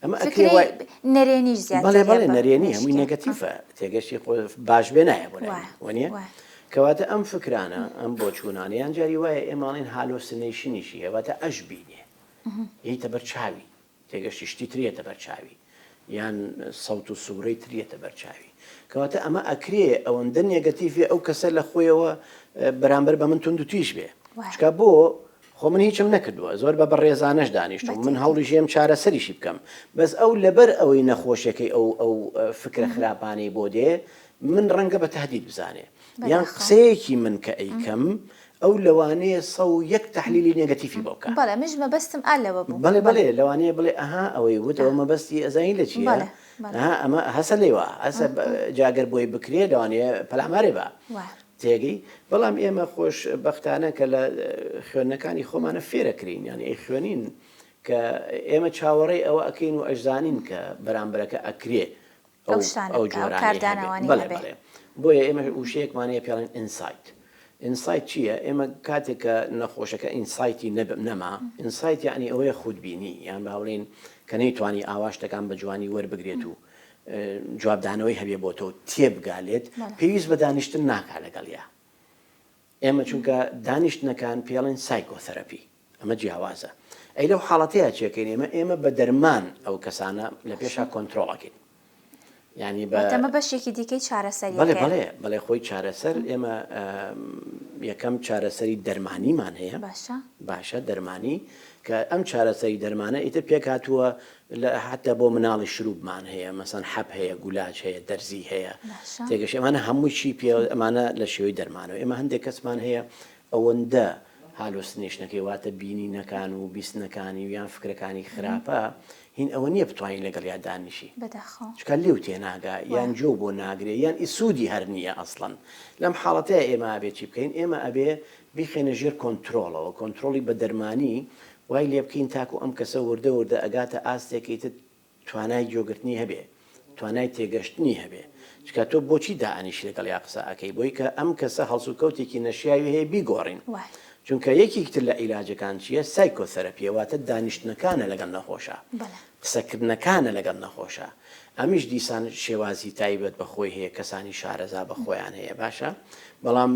ئەمە ئەکرێ وای نەرێنیش زیاتر بەڵێ بەڵێ نەرێنی هەمووی negative ە تێگەشتی خۆ باش بێ نایە بۆ لای وەنیە کەواتە ئەم فکرانە ئەم بۆچوونانە یان جاری وایە ئێماڵین hallucination یشی هەیە واتە ئەش بینێ یەیتە بەر چاوی تێگەشتی شتی تر یەتە بەر چاوی یان سەوت و سورەی تر یەتە بەر چاوی کەواتە ئەمە ئەکرێ ئەوەندە negative ێ ئەو کەسە لە خۆیەوە بەرامبەر بە من توند و تیژ بێ چکا بۆ خۆ من هیچم نەکردووە زۆر بە بەڕێزانەش دانیشتوم من هەوڵی ژێم چارەسەریشی بکەم بەس ئەو لەبەر ئەوەی نەخۆشیەکەی ئەو ئەو فکرە خراپانەی بۆ دێ من ڕەنگە بە تهدید بزانێ یان قسەیەکی من کە ئەیکەم ئەو لەوانەیە 101 تەحلیلی negative ی بۆ بکا. بەڵێ منیش مەبەستم ئا لەوە بوو. بەڵێ بەڵێ لەوانەیە بڵێ ئەها ئەوەی وت ئەوە مەبەستی ئەزانی لە چییە ئەها ئەمە هەسە لێوا هەسە جا گەر بۆی بکرێ لەوانەیە پەلامارێ با تێگەی بەڵام ئێمە خۆش بەختانە کە لە خوێندنەکانی خۆمانە فێرەکرین یانی ئەیخوێنین کە ئێمە چاوەڕێی ئەوە ئەکەین و ئەشزانین کە بەرامبەرەکە ئەکرێ ئەو شتانە ئەو بکا، ئەو جۆرانەی هەبێ. کاردانەوانەی بەڵێ هەبێ. بەڵێ بۆیە ئێمە وشەیەکمان هەیە پێڵێن insight insight چییە؟ ئێمە کاتێک کە نەخۆشەکە insight ی نەما insight یعنی ئەوەیە خودبینی یان با بڵێین کە نەیتوانی ئاوا شتەکان بە جوانی وەربگرێت و جوابدانەوەی هەبێ بۆ تۆ تێبگا لێت پێویست بە دانیشتن ناکا لەگەڵیا ئێمە چونکە دانیشتنەکان پێڵێن psychotherapy ئەمە جیاوازە ئەی لەو حاڵەتەیە چێکەین ئێمە ئێمە بە دەرمان ئەو کەسانە لە پێشا کۆنترۆڵ ئەکەین یانی بە واتە ئەمە بەشێکی دیکەی چارەسەریەکەیە. بەڵێ بەڵێ بەڵێ خۆی چارەسەر ئێمە یەکەم چارەسەری دەرمانیمان هەیە باشە باشە دەرمانی کە ئەم چارەسەری دەرمانە ئیتر پێکهاتووە لە حتا بۆ مناڵی شروبمان هەیە مەسەن حەب هەیە گولاج هەیە دەرزی هەیە باشە تێگەشی ئەمانە هەمووی چی پێ ئەمانە لە شێوەی دەرمانەوە ئێمە هەندێک کەسمان هەیە ئەوەندە hallucination ەکەی واتە بینینەکان و بیستنەکانی و یان فکرەکانی خراپە هین ئەوە نییە بتوانین لەگەڵیا دانیشی بەداخەوە. چونکە لێو تێناگا یان گوێو بۆ ناگرێ یان ئی سوودی هەر نییە ئەسڵەن لەم حاڵەتەیا ئێمە ئەبێ چی بکەین ئێمە ئەبێ بیخەینە ژێر کۆنترۆڵەوە کۆنترۆڵی بە دەرمانی وای لێ بکەین تاکو ئەم کەسە وردە وردە ئەگاتە ئاستێک ئیتر توانای گوێگرتنی هەبێ. توانای تێگەشتنی هەبێ چونکە تۆ بۆچی دائەنیشی لەگەڵیا قسە ئەکەی بۆی کە ئەم کەسە هەڵسوکەوتێکی نەشیاوی هەیە بیگۆڕین چونکە یەکیک تر لە عیلاجەکان چیە سایکۆسەرەپیە واتە دانیشتنەکانە لەگەڵ نەخۆشا قسەکردنەکانە لەگەڵ نەخۆشا ئەمیش دیسان شێوازی تایبەت بە خۆی هەیە کەسانی شارەزا بە خۆیان هەیە باشە بەڵام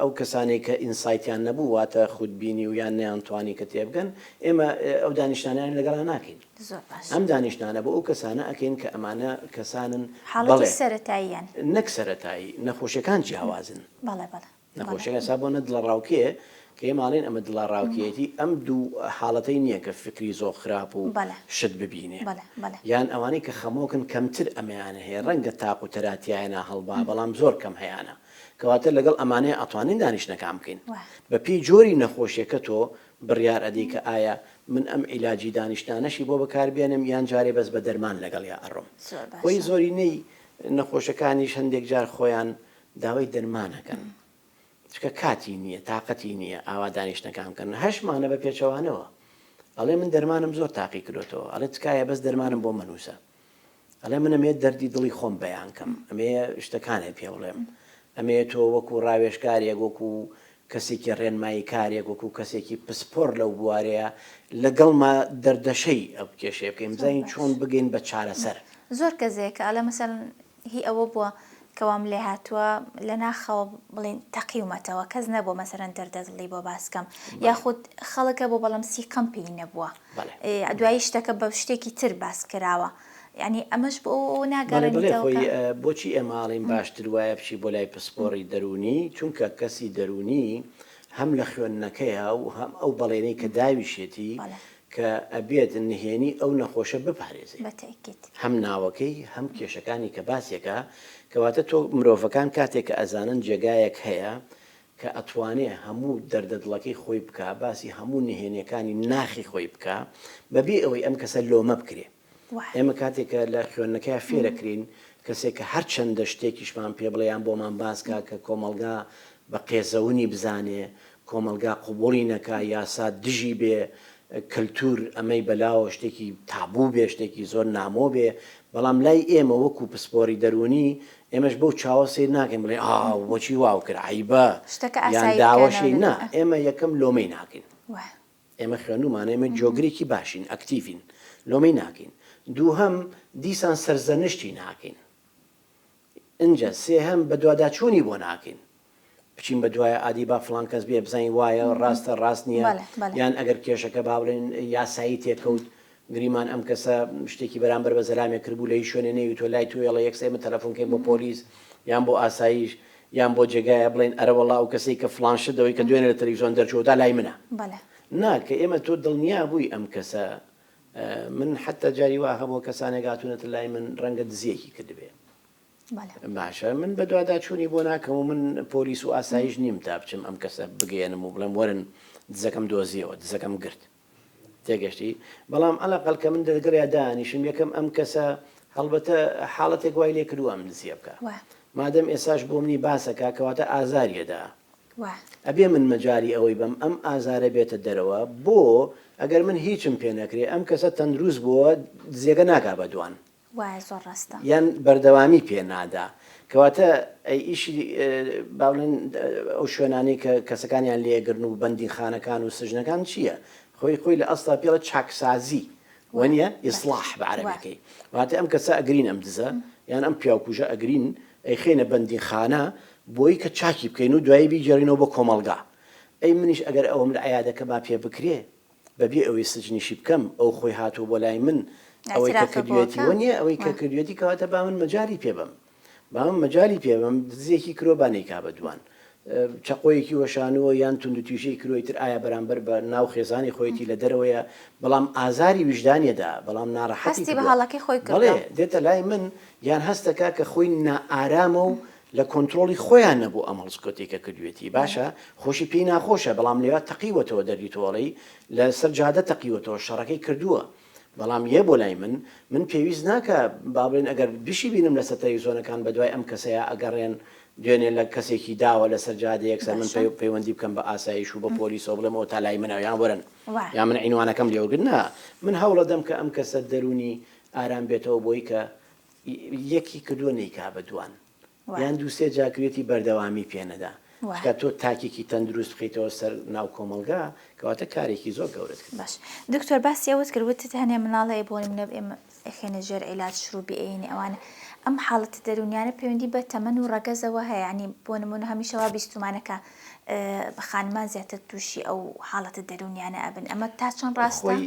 ئەو کەسانەی کە insight یان نەبوو واتە خودبینی و یان نەیانتوانی کە تێبگەن ئێمە ئەو دانیشتانیان لەگەڵا ناکەین زۆر باش. ئەم دانیشتنانە بۆ ئەو کەسانە ئەکەین کە ئەمانە کەسانن حاڵەتی بەڵێ سەرەتاییان. نەک سەرەتایی نەخۆشیەکان جیاوازن. بەڵێ بەڵێ. نەخۆشیەکان ئێستا بۆ نە دڵەڕاوکێ کە ئێمە ئەڵێین ئەمە دڵەڕاوکێیەتی ئەم دوو حاڵەتەی نییە کە فکری زۆر خراپ و بەڵێ. شت ببینێ بەڵێ بەڵێ. یان ئەوانەی کە خەمۆکن کەمتر ئەمەیان هەیە ڕەنگە تاق و تەرا تیایانا هەڵبا بەڵام زۆر کەم هەیانە کەواتە لەگەڵ ئەمانەیە ئەتوانین دانیشتنەکان بکەین بە پێی جۆری نەخۆشیەکە تۆ بڕیار ئەدەی کە ئایا من ئەم عیلاجی دانیشتنانەشی بۆ بەکار بێنم یان جارێ بەس بە دەرمان لەگەڵیا ئەڕۆم. زۆر خۆی باشە. زۆرینەی نەخۆشەکانیش هەندێک جار خۆیان داوای دەرمان ئەکەن چونکە کاتی نییە تاقەتی نییە ئاوا دانیشتنەکان بکەن هەشمانە بە پێچەوانەوە ئەڵێ من دەرمانم زۆر تاقی کرۆتەوە ئەڵێ تکایە بەس دەرمانم بۆ مەنووسە ئەڵێ من ئەمەوێت دەردی دڵی خۆم بەیان کەم، ئەمەوێ شتەکانت پێ بڵێم، ئەمەوێ تۆ وەکو ڕاوێژکارێک، وەکو کەسێکی ڕێنماییکارێک، وەکو کەسێکی پسپۆڕ لەو بوارەیە لەگەڵما دەردەشەی ئەو کێشەیە بکەین، بزانین چۆن بگەین بە چارەسەر. زۆر کەس هەیە کە ئەڵێ مەسەلەن هی ئەوە بووە کە وام لێهاتووە لە ناخەوە بڵێین تەقیومەتەوە، کەس نەبووە مەسەلەن دەردە دڵی بۆ باس کەم، یاخود خەڵک هەبووە بەڵام سیقەم پێی نەبووە. دوایی شتەکە بە شتێکی تر باس کراوە یانی ئەمەش بۆ ئەوە ناگەڕێنیتەوە خۆی بۆچی ئێمە ئاڵین باشتر وایە بچی بۆ لای پسپۆڕی دەروونی چونکە کەسی دەروونی هەم لە خوێندنەکەیە و هەم ئەو بەڵێنەی کە داویشێتی کە ئەبێت نهێنی ئەو نەخۆشە بپارێزێ هەم ناوەکەی هەم کێشەکانی کە باسێکە کەواتە تۆ مرۆڤەکان کاتێک کە ئەزانن جێگایەک هەیە کە ئەتوانێ هەموو دەردە دڵەکەی خۆی بکا، باسی هەموو نهێنیەکانی ناخی خۆی بکا، بەبێ ئەوەی ئەم کەسە لۆمە بکرێ. ئێمە کاتێک کە لە خوێندنەکەیا فێرەکرێین، کەسێک کە هەرچەندە شتێکیشمان پێ بڵێ یان بۆمان باس کا کە کۆمەڵگا بە قێزەونی بزانێ، کۆمەڵگا قبوڵی نەکا، یاسا دژی بێ، کەلتور ئەمەی بەلاوە شتێکی تابوو بێ، شتێکی زۆر نامۆ بێ، بەڵام لای ئێمە وەکو پسپۆری دەروونی ئێمەش بەو چاوە سەیر ناکەین بڵێین ئا بۆچی واو کرد عەیبە شتەکە یان ئاسایی داوەشی بکەنەوە نا ئێمە یەکەم لۆمەی ناکەین وایە. ئێمە خوێندوومانە ئێمە جۆگرێکی باشین ئەکتیڤین لۆمەی ناکەین دووهەم دیسان سەرزەنشتی ناکەین ئینجا سێهەم بەدواداچوونی بۆ ناکەین بچین بە دوایە ئادی با فڵان کەس بێ بزانین وایە ڕاستە ڕاست نییە یان ئەگەر کێشەکە با بڵێن یاسایی تێکەوت گریمان ئەم کەسە شتێکی بەرامبەر بە زەلامێک کردبوو لە هیچ شوێنێ نەیوتوە لای تۆ ئێڵێ یەکسەر ئێمە تەلەفۆن کەین بۆ پۆلیس یان بۆ ئاسایش یان بۆ جێگایە بڵێن ئەرەوەڵا ئەو کەسەی کە فڵان شت ئەوەی کە دوێنێ لە تەلەفزیۆن دەرچووە تا لای منە نا کە ئێمە تۆ دڵنیا بووی ئەم کەسە من حتا جاری وا هەبووە کەسانێک هاتوونەتە لای من ڕەنگە دزیەکی کردبێ باشە من بەدواداچوونی بۆ ناکەم و من پۆلیس و ئاسایش نیم تا بچم ئەم کەسە بگەیەنم و بڵێم وەرن دزەکەم دۆزیەوە دزەکەم گرت تێگەشتی بەڵام عەلەقەل کە من دەگەڵیا دانیشم یەکەم ئەم کەسە هەڵبەتە حاڵەتێک وای لێ کردووە ئەم دزیە بکە مادەم ئێساش بۆ منی باسەکە کەواتە ئازاریەدا ئەبێ من مەجالی ئەوەی بەم ئەم ئازارە بێتە دەرەوە بۆ ئەگەر من هیچم پێ نەکرێ ئەم کەسە تەندروست بووە دزیەکە ناکا بە دوان وایە زۆر ڕاستە. یان بەردەوامی پێ نادا. کەواتە ئەی ئیشی با بڵێن ئەو شوێنانەی کە کەسەکانیان لێ ئەگرن و بەندینخانەکان و سجنەکان چییە؟ خۆی خۆی لە ئەسڵا پێڵێ چاکسازی وەنیە؟ ئیسڵاح بە عەرەبیەکەی. واتە ئەم کەسە ئەگرین ئەم دزە یان ئەم پیاوکوژە ئەگرین ئەیخەینە بەندینخانە بۆی کە چاکی بکەین و دوایی بیگێڕینەوە بۆ کۆمەڵگا. ئەی منیش ئەگەر ئەوەم لە عیادەکەما پێ بکرێ بەبێ ئەوەی سجنیشی بکەم ئەو خۆی هاتووە بۆ لای من ئەوەی کە کردوێتی وە نییە ئەوەی کە کردوێتی کەواتە با من مەجالی پێ بەم با من مەجالی پێ بەم دزێکی کرۆ با نەیکا بە دوان چەقۆیەکی وەشانووە یان توندوتیژی کرۆی تر ئایا بەرامبەر بە ناو خێزانی خۆیەتی لە دەرەوەیە بەڵام ئازاری ویژدانیەدا بەڵام ناڕەحەتی هەستی بە هەڵەکەی خۆی کردووە بەڵێ دێتە لای من یان هەستەکا کە خۆی نائارامە و لە کۆنترۆڵی خۆیان نەبوو ئەم هەڵسکۆتەی کە کردوێتی باشە خۆشی پێی ناخۆشە بەڵام لەویا تەقیوەتەوە دەردی تۆڵەی لە سەر جادە تەقیوەتەوە شەڕەکەی کردووە بەڵام یە بۆ لای من من پێویست ناکا با بڵێن ئەگەر بشی بینم لەسەر تەلەفزیۆنەکان بەدوای ئەم کەسەیا ئەگەڕێن دوێنێ لە کەسێکی داوە لەسەر جادە یەکسەر من باشە پەیوەندی بکەم بە ئاسایش و بە پۆلیسەوە بڵێم ئەوە تا لای منە یان وەرن وا. یان من عینوانەکەم لێ وەرگرن نا من هەوڵەدەم کە ئەم کەسە دەروونی ئارام بێتەوە بۆی کە. یەکی کردووە نەیکا بە دوان یان دوو سێ جار کردوێتی بەردەوامی پێ نەدا چونکە تۆ تاکێکی تەندروست بخەیتەوە سەر ناو کۆمەڵگا کەواتە کارێکی زۆر گەورەت کرد. باش دکتۆر باسی ئەوەت کرد وتت هەنێ مناڵ هەیە بۆ نمونە ئێمە ئەخەینە ژێر عیلاج شروبی ئەیەنی ئەوانە ئەم حاڵەتە دەروونیانە پەیوەندی بە تەمەن و ڕەگەزەوە هەیە یانی بۆ نمونە هەمیشە وا بیستومانە کە خانمان زیاتر تووشی ئەو حاڵەتە دەروونیانە ئەبن ئەمە تا چەند ڕاستە؟ خۆی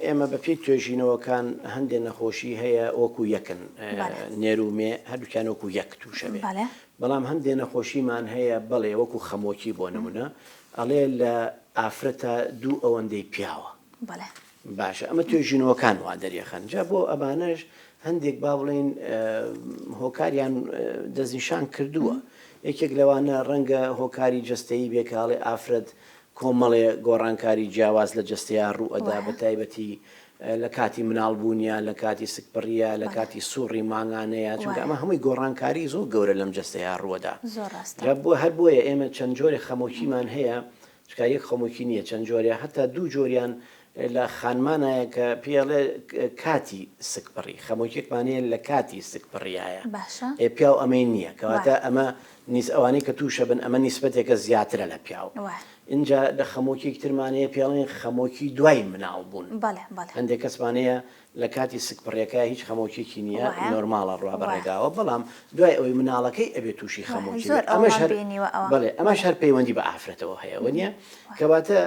ئێمە بە پێی توێژینەوەکان هەندێ نەخۆشی هەیە وەکو یەکن نێر و مێ هەردووکیان وەکو یەک تووشە بێ بەڵام هەندێ نەخۆشیمان هەیە بەڵێ وەکو خەمۆکی بۆ نمونە ئەڵێ لە ئافرەتە دوو ئەوەندەی پیاوە باشە ئەمە توێژینەوەکان وا دەریەخەن جا بۆ ئەمانەش هەندێک با بڵێین هۆکاریان دەستنیشان کردووە یەکێک لەوانە ڕەنگە هۆکاری جەستەیی بێ کە ئەڵێ ئافرەت کۆمەڵێ گۆڕانکاری جیاواز لە جەستەیا ڕوو ئەدا بە تایبەتی لە کاتی مناڵبوونیا لە کاتی سکپڕیە لە کاتی سوڕی مانگانەیە چونکە ئەمە هەمووی گۆڕانکاری زۆر گەورە لەم جەستەیا ڕووەدا جا بۆ هەر بۆیە ئێمە چەند جۆرێ خەمۆکیمان هەیە چونکە یەک خەمۆکی نییە چەند جۆرە هەتا دوو جۆریان لە خانمانایە کە پێی ئەڵێ کاتی سکپڕی خەمۆکیەکمان هەیە لە کاتی سکپڕیایە باشە ئێ پیاو ئەمەی نییە کەواتە ئەمە نیس ئەوانەی کە تووشە بن ئەمە نیسبەتێکە زیاترە لە پیاو وایە. ئینجا لە خەمۆکیەکی ترمان هەیە پێی ئەڵێن خەمۆکی دوای مناڵ بوون بەڵێ بەڵێ. هەندێک کەسمان هەیە لە کاتی سکپڕیەکە هیچ خەمۆکیەکی نیە وایە نۆرماڵە ڕوا بە وایە. ڕێگاوە بەڵام دوای ئەوەی مناڵەکەی ئەبێ توشی وایە خەمۆکی زۆر بێت ئەمەش ئەوەمان هەر بینیوە ئەوە بەڵێ ئەمەش بەڵێ. هەر پەیوەندی بە ئافرەتەوە هەیە وەنیە وایە. کەواتە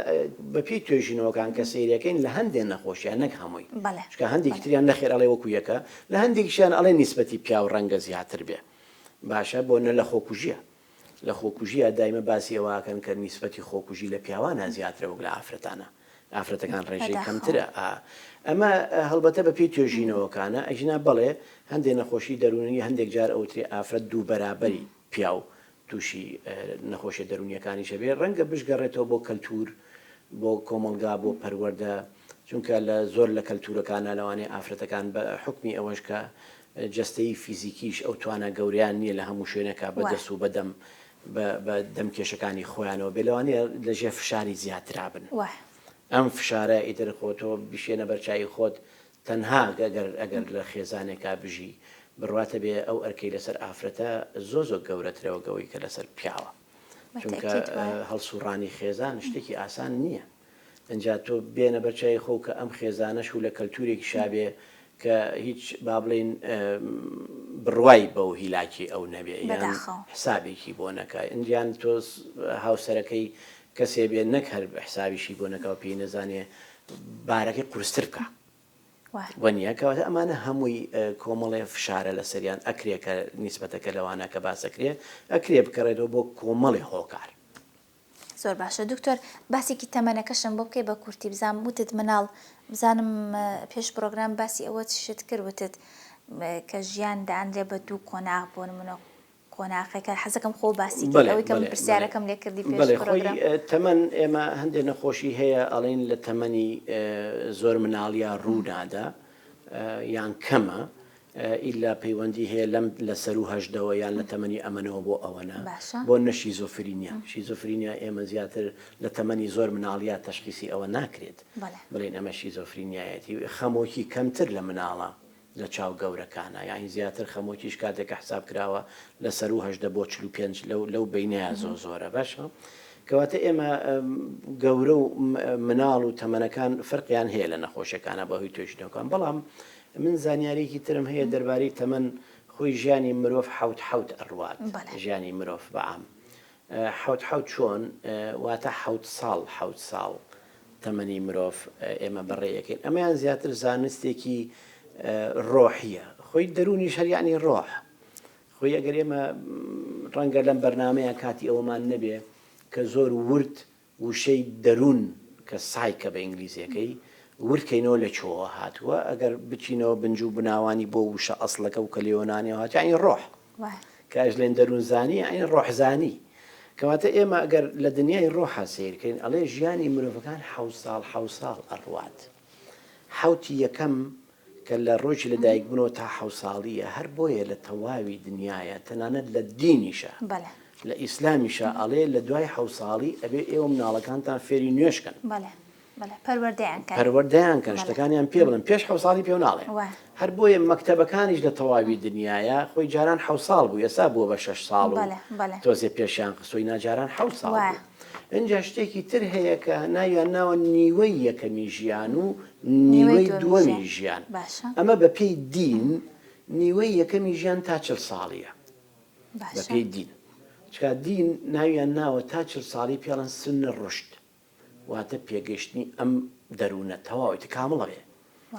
بە پێی توێژینەوەکان کە سەیرەکەین لە هەندێ نەخۆشیا نەک هەمووی بەڵێ چونکە هەندێکی بەڵێ. تریان نەخێر ئەڵێ وەکو یەکە لە هەندێکیشیان ئەڵێ نیسبەتی پیاو ڕەنگە زیاتر بێ باشە بۆ نە لە خۆکوژیە لە خۆکوژیە دایمە باسی ئەوە ئەکەن کە نیسبەتی خۆکوژی لە پیاوانە زیاترە وەک لە ئافرەتانە ئافرەتەکان ڕێژەی بەداخەوە. کەمترە ئا ئەمە هەڵبەتە بە پێی توێژینەوەکانە ئەگینا بەڵێ هەندێ نەخۆشی دەروونی هەندێک جار ئەوترێ ئافرەت دوو بەرابەری پیاو تووشی نەخۆشیە دەروونیەکانیش ئەبێ ڕەنگە بشگەڕێتەوە بۆ کەلتور بۆ کۆمەڵگا بۆ پەروەردە چونکە لە زۆر لە کەلتورەکانا لەوانەیە ئافرەتەکان بە حوکمی ئەوەش کە جەستەیی فیزیکیش ئەو توانا گەورەیان نییە لە هەموو شوێنێکا بە دەست و بە دەم بە دەم کێشەکانی خۆیانەوە بێ لەوانەیە لە ژێر فشاری زیاترا بن ئەم فشارە ئیتر خۆ تۆ بشێنە بەرچوی خۆت تەنها ئەگەر ئەگەر لە خێزانێکا بژی بڕواتە بێ ئەو ئەرکەی لەسەر ئافرەتە زۆ زۆر گەورەترە وەک ئەوەی کە لەسەر پیاوە چونکە هەڵسوڕانی خێزان شتێکی ئاسان نییە ئینجا تۆ بێنە بەر چاوی خۆو کە ئەم خێزانەش و لە کەلتورێکیشا بێ کە هیچ با بڵێین بڕوای بەو هیلاکی ئەو نەبێ یان بەداخەوە. حسابێکی بۆ نەکا یان تۆ هاوسەرەکەی کەسێ بێ نەک هەر حسابیشی بۆ نەکا و پێی نەزانێ بارەکەی قورستر بکا وەنیە کەواتە ئەمانە هەمووی کۆمەڵێ فشارە لەسەریان ئەکرێ کە نیسبەتەکە لەوانە کە باس ئەکرێ ئەکرێ بکەڕێتەوە بۆ کۆمەڵێ هۆکار. زۆر باشە دکتۆر باسێکی تەمەنەکەشم بۆ بکەی بە کورتی بزانم وتت مناڵ بزانم پێش پرۆگرام باسی ئەوە شت کرد وتت کە ژیان دانرێ بە دوو قۆناغ بۆ نمونە قۆناخێکە حەزەکەم خۆ باسی کەی ئەوەی کە من پرسیارەکەم لێ کردی پێش بەڵێ خۆی پرۆگرام. تەمەن ئێمە هەندێ نەخۆشی هەیە ئەڵێن لە تەمەنی زۆر مناڵیا ڕوو نادا یان کەمە ئیلا پەیوەندی هەیە لەم لە سەروو هەژدەوە یان لە تەمەنی ئەمەنەوە بۆ ئەوەنە باشە. بۆ نە شیزۆفرینیا شیزۆفرینیا ئێمە زیاتر لە تەمەنی زۆر مناڵیا تەشخیسی ئەوە ناکرێت بەڵێ. بڵێین ئەمە شیزۆفرینیایەتی خەمۆکی کەمتر لە مناڵە لە چاو گەورەکانە یانی زیاتر خەمۆکیش کاتێک کە حساب کراوە لە سەروو 18 بۆ 45 لەو لەو بەینەیا زۆ زۆرە باشە کەواتە ئێمە گەورە و مناڵ و تەمەنەکان فەرقیان هەیە لە نەخۆشیەکانە بەهۆی توێژینەوەکان بەڵام من زانیاریەکی ترم هەیە دەربارەی تەمەن خۆی ژیانی مرۆڤ حەوت حەوت ئەڕوات ژیانی مرۆڤ بەعام حەوت حەوت چۆن واتە حەوت ساڵ حەوت ساڵ تەمەنی مرۆڤ ئێمە بەڕێیەکەین ئەمەیان زیاتر زانستێکی ڕۆحیە خۆی دەرونیش هەر یعنی ڕۆح خۆی ئەگەر ئێمە ڕەنگە لەم بەرنمەیە کاتی ئەوەمان نەبێ کە زۆر ورد وشەی دەروون کە سایکە بە ئینگلیزیەکەی ورد کەینەوە لە کوێوە هاتووە ئەگەر بچینەوە بنج و بناوانی بۆ وشە ئەسڵەکە و کە لە یۆنانیەوە هاتووە یانی ڕۆح کە ئەژلێن دەروونزانی یانی ڕۆحزانی کەواتە ئێمە ئەگەر لە دنیای ڕۆحا سەیر کەین ئەڵێ ژیانی مرۆڤەکان حەوت ساڵ حەوت ساڵ ئەڕوات حەوتی یەکەم کە لە ڕۆژی لە دایک بوونەوە تا حەوت ساڵییە هەر بۆیە لە تەواوی دنیایە تەنانەت لە دینیشا بەلێ. لە ئیسلامیشا ئەڵێ لە دوای حەوت ساڵی ئەبێ ئێوە مناڵەکانتان فێری نوێژ کەن. بەلێ. بەڵێ پەروەردەیان کەن. پەروەردەیان کەن شتەکانیان پێ بڵێن پێش حەو ساڵی پێو ناڵێن هەر بۆیە مەکتەبەکانیش لە تەواوی دنیایا خۆی جاران حەو ساڵ بوو ئێستا بووە بە شەش ساڵ و تۆزێ پێشیان خستووی نا جاران حەو ساڵ بوو ئینجا شتێکی تر هەیە کە ناویان ناوە نیوەی یەکەمی ژیان و نیوەی دووەمی ژیان ئەمە بە پێی دین نیوەی یەکەمی ژیان تا چل ساڵیە بە پێی دین چکا دین ناویان ناوە تا چل ساڵی پێڵەن سنە ڕشت واتە پێگەشتنی ئەم دەروونە تەواو ئیتر کامڵ ئەبێ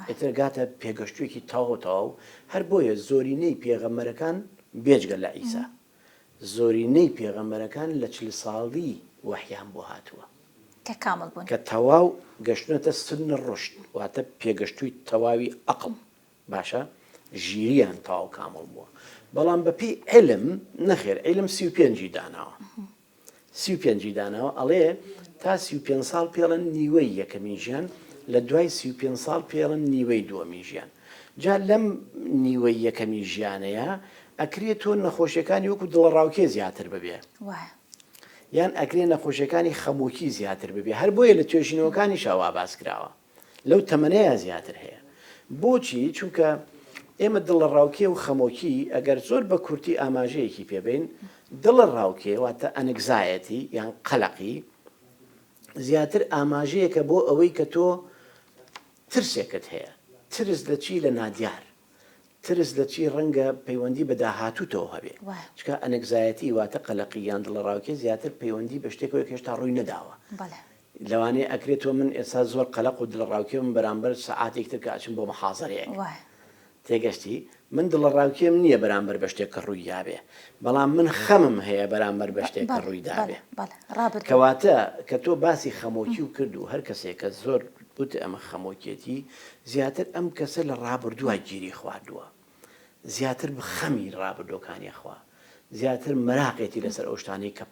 ئیتر گاتە پێگەشتوویەکی تەواو تەواو هەر بۆیە زۆرینەی پێغەمبەرەکان بێجگە لە عیسا زۆرینەی پێغەمبەرەکان لە چل ساڵی وەحیان بۆ هاتووە کە کامڵ بوون کە تەواو گەشتونەتە سن ڕشد واتە پێگەشتووی تەواوی ئەقڵ باشە ژیریان تەواو کامڵ بووە بەڵام بەپێی علم نەخێر علم 35 ی داناوە 35 ی داناوە ئەڵێ تا 35 ساڵ پێڵن نیوەی یەکەمین ژیان لە دوای 35 ساڵ پێڵن نیوەی دووەمین ژیان جا لەم نیوەی یەکەمی ژیانەیە ئەکرێ تۆ نەخۆشیەکانی وەکو دڵەڕاوکێ زیاتر ببێ یان ئەکرێ نەخۆشیەکانی خەمۆکی زیاتر ببێ هەر بۆیە لە توێژینەوەکانیشا وا باس کراوە لەو تەمەنەیا زیاتر هەیە. بۆچی؟ چونکە ئێمە دڵەڕاوکێ و خەمۆکی ئەگەر زۆر بە کورتی ئاماژەیەکی پێ بەین، دڵەڕاوکێ واتە anxiety یان قەلەقی زیاتر ئاماژەیەکە بۆ ئەوەی کە تۆ ترسێکت هەیە، ترس لە چی؟ لە نادیار. ترس لە چی ڕەنگە پەیوەندی بە داهاتووتەوە هەبێ، چونکە anxiety واتە قەلەقی یان دڵەڕاوکێ زیاتر پەیوەندی بە شتێکەوە کە هێشتا ڕووی نەداوە. لەوانەیە ئەکرێ تۆ من ئێستا زۆر قەلەق و دڵەڕاوکێ بم بەرامبەر سەعاتێکی تر کە ئەچم بۆ محازەرەیەک. تێگەشتی؟ من دڵەڕاوکێم نییە بەرامبەر بە شتێک کە ڕووی دابێ، بەڵام من خەمم هەیە بەرامبەر بە شتێک کە ڕووی دابێ. کەواتە کە تۆ باسی خەمۆکی و کرد و هەر کەسێک کە زۆر وت ئەمە خەمۆکیەتی، زیاتر ئەم کەسە لە ڕابردووە گیری خواردووە، زیاتر خەمی ڕابردووەکانی ئەخوا، زیاتر مەراقێتی لەسەر ئەو شتانەی کە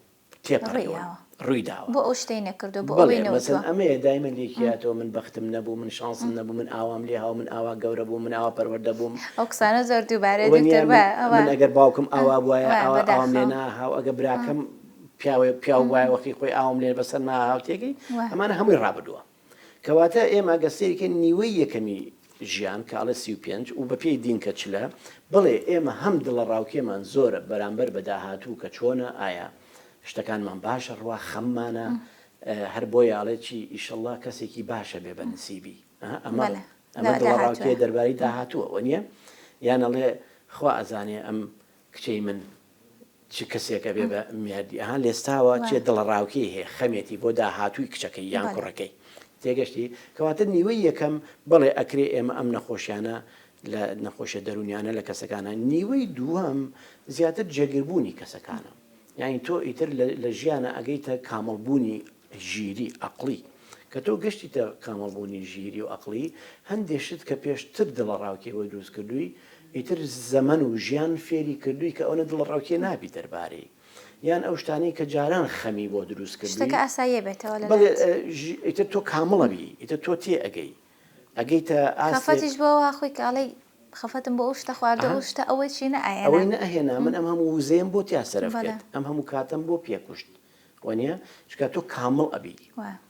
تێپەڕیون، ڕووی داوە. بۆ ئەو شتەی نەکردووە، بۆ ئەوەی نەوتووە. بەڵێ، مەسەلەن ئەمەیە دایمەن لێکی یاتەوە من بەختم نەبوو، من شانسم نەبوو، من ئاوام لێ هاو، من ئاوا گەورە بووم، من ئاوا پەروەردە بووم. ئەو قسانە زۆر دووبارەیە دکتۆر، وایە، وایە. من ئەگەر باوکم ئاوا بوایە، ئاوا ئاوام لێ ناهاو، ئەگەر براکەم پیاوێ پیاو بوایە وەختی خۆی ئاوم لێ بەسەر ناهاو، تێگەی؟ ئەمانە هەمووی ڕابردووە. کەواتە ئێمە گەر سەیری کەین نیوەی یەکەمی ژیان کە ئەڵێ 35 و بەپێی دین کە چلە، بەڵێ ئێمە هەم دڵەڕاوکێمان زۆرە بەرامبەر بە داهاتوو کە چۆنە ئایا شتەکانمان باشە ڕوا خەممانە هەر بۆیە ئەڵێ چی ئیشەڵڵا کەسێکی باشە بێ بە نسیبی ئەمە ئەمە دڵەڕاوکێ دەربارەی داهاتووە وەنیە یان ئەڵێ خوا ئەزانێ ئەم کچەی من چ کەسێک ئەبێ بە مێردی ئەها لێستاوە چێ دڵەڕاوکێی هەیە خەمێتی بۆ داهاتووی کچەکەی یان کوڕەکەی تێگەشتی کەواتە نیوەی یەکەم بەڵێ ئەکرێ ئێمە ئەم نەخۆشیانە لە نەخۆشیە دەروونیانە لە کەسەکانە نیوەی دووەم زیاتر جێگربوونی کەسەکانە یعنی تۆ ئیتر لە ژیانە ئەگەیتە کامڵبوونی ژیری، ئەقڵی. کە تۆ گەشتیتە کامڵبوونی ژیری و ئەقڵی، هەندێ شت کە پێشتر دڵەڕاوکێ بۆ دروست کردووی، ئیتر زەمەن و ژیان فێری کردووی کە ئەونە دڵەڕاوکێ نابی دەربارەی. یان ئەو شتانەی کە جاران خەمی بۆ دروست کردووی. شتەکە ئاساییە بێتەوە لە بەڵێ، لات. ئیتر تۆ کامڵ ئەبی، ئیتر تۆ تێ ئەگەی. ئەگەیتە ئاستێک. خەفەتیش بۆ وا خۆی کە ئەڵێی خەفەتم بۆ ئەو شتە خواردووە، ئەو شتە ئەوەی چی نەئەهێنا. ئەوەی نەئەهێنا، من ئەم هەموو وزەیەم بۆ تیا سەرف کرد، ئەم هەموو کاتەم بۆ پێ کوشت. وەنیە؟ چونکە تۆ کامڵ ئەبی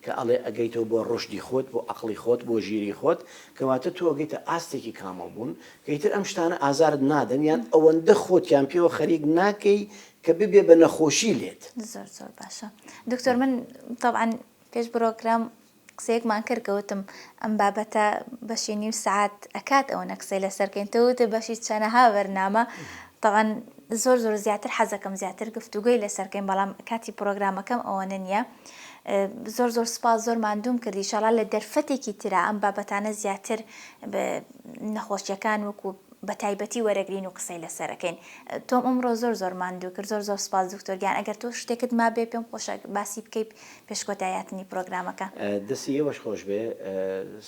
کە ئەڵێ ئەگەیتەوە بۆ ڕوشدی خۆت بۆ ئەقڵی خۆت بۆ ژیری خۆت کەواتە تۆ ئەگەیتە ئاستێکی کامڵ بوون کە ئیتر ئەم شتانە ئازارت نادەن یان ئەوەندە خۆتیان پێوە خەریک ناکەی کە ببێ بە نەخۆشی لێت. زۆر زۆر باشە دکتۆر من تەبعەن پێش پرۆگرام قسەیەکمان کرد کە وتم ئەم بابەتە بەشی نیو سەعات ئەکات ئەوەنە قسەی لەسەر کەین تۆ وتت بەشی چەنەها بەرنامە تەبعەن زۆر زۆر زیاتر حەزەکەم زیاتر گفتوگۆی لەسەر کەین بەڵام کاتی پرۆگرامەکەم ئەوەنە نییە زۆر زۆر سپاس زۆر ماندووم کردی ئیشاڵا لە دەرفەتێکی ترا ئەم بابەتانە زیاتر نەخۆشیەکان وەکو بە تایبەتی وەرەگرین و قسەی لەسەر ئەکەین تۆم ئەمڕۆ زۆر زۆر ماندوو کرد زۆر زۆر سپاس دکتۆر گیان ئەگەر تۆ شتێکت مابێ پێم خۆشە باسی بکەی پێش کۆتایی هاتنی پرۆگرامەکە. دەستی ئێوەش خۆش بێ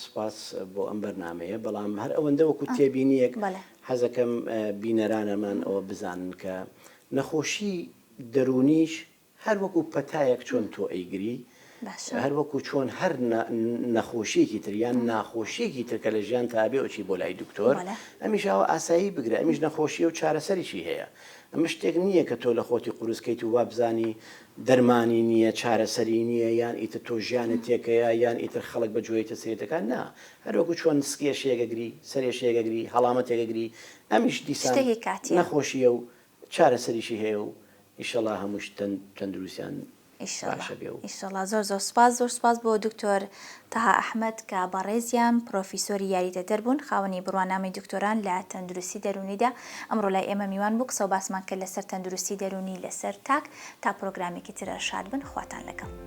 سوپاس بۆ ئەم بەرنامەیە بەڵام هەر ئەوەندە وەکو تێبینیەک حەزەکەم بینەرانەمان ئەوە بزانن کە نەخۆشی دەروونیش هەر وەکو پەتایەک چۆن تۆ ئەیگری. باشە. هەر وەکو چۆن هەر نەخۆشیەکی تر یان ناخۆشیەکی تر کە لە ژیانتا ئەبێ ئەچی بۆ لای دکتۆر بەڵێ. ئەمیش ئاوا ئاسایی بگرە ئەمیش نەخۆشیە و چارەسەریشی هەیە ئەمە شتێک نییە کە تۆ لە خۆتی قورس کەیت و وابزانی دەرمانی نییە چارەسەری نییە یان ئیتر تۆ ژیانت تێکەیە یان ئیتر خەڵک بە جۆیتە سەیرت دەکات نا هەر وەکو چۆن سکێشەیەک ئەگری سەرێشەیەک ئەگری هەڵامەتێک ئەگری ئەمیش دیسان شتێکی کاتیە. نەخۆشیە و چارەسەریشی هەیە و ئیشەڵا هەمووش تەندروستیان ئیشەڵا باشە بێ و. ئیشەڵا زۆر زۆر سوپاس زۆر سوپاس بۆ دکتۆر تەها ئەحمەد کە بەڕێزیان پرۆفیسۆری یاریدەدەر بوون خاوەنی بڕوانامەی دکتۆران لە تەندروستی دەروونیدا ئەمڕۆ لای ئێمە میوان بوو قسەو باسمان کرد لەسەر تەندروستی دەروونی لەسەر تاک تا پرۆگرامێکی تر شاد بن خواتان لەگەڵ.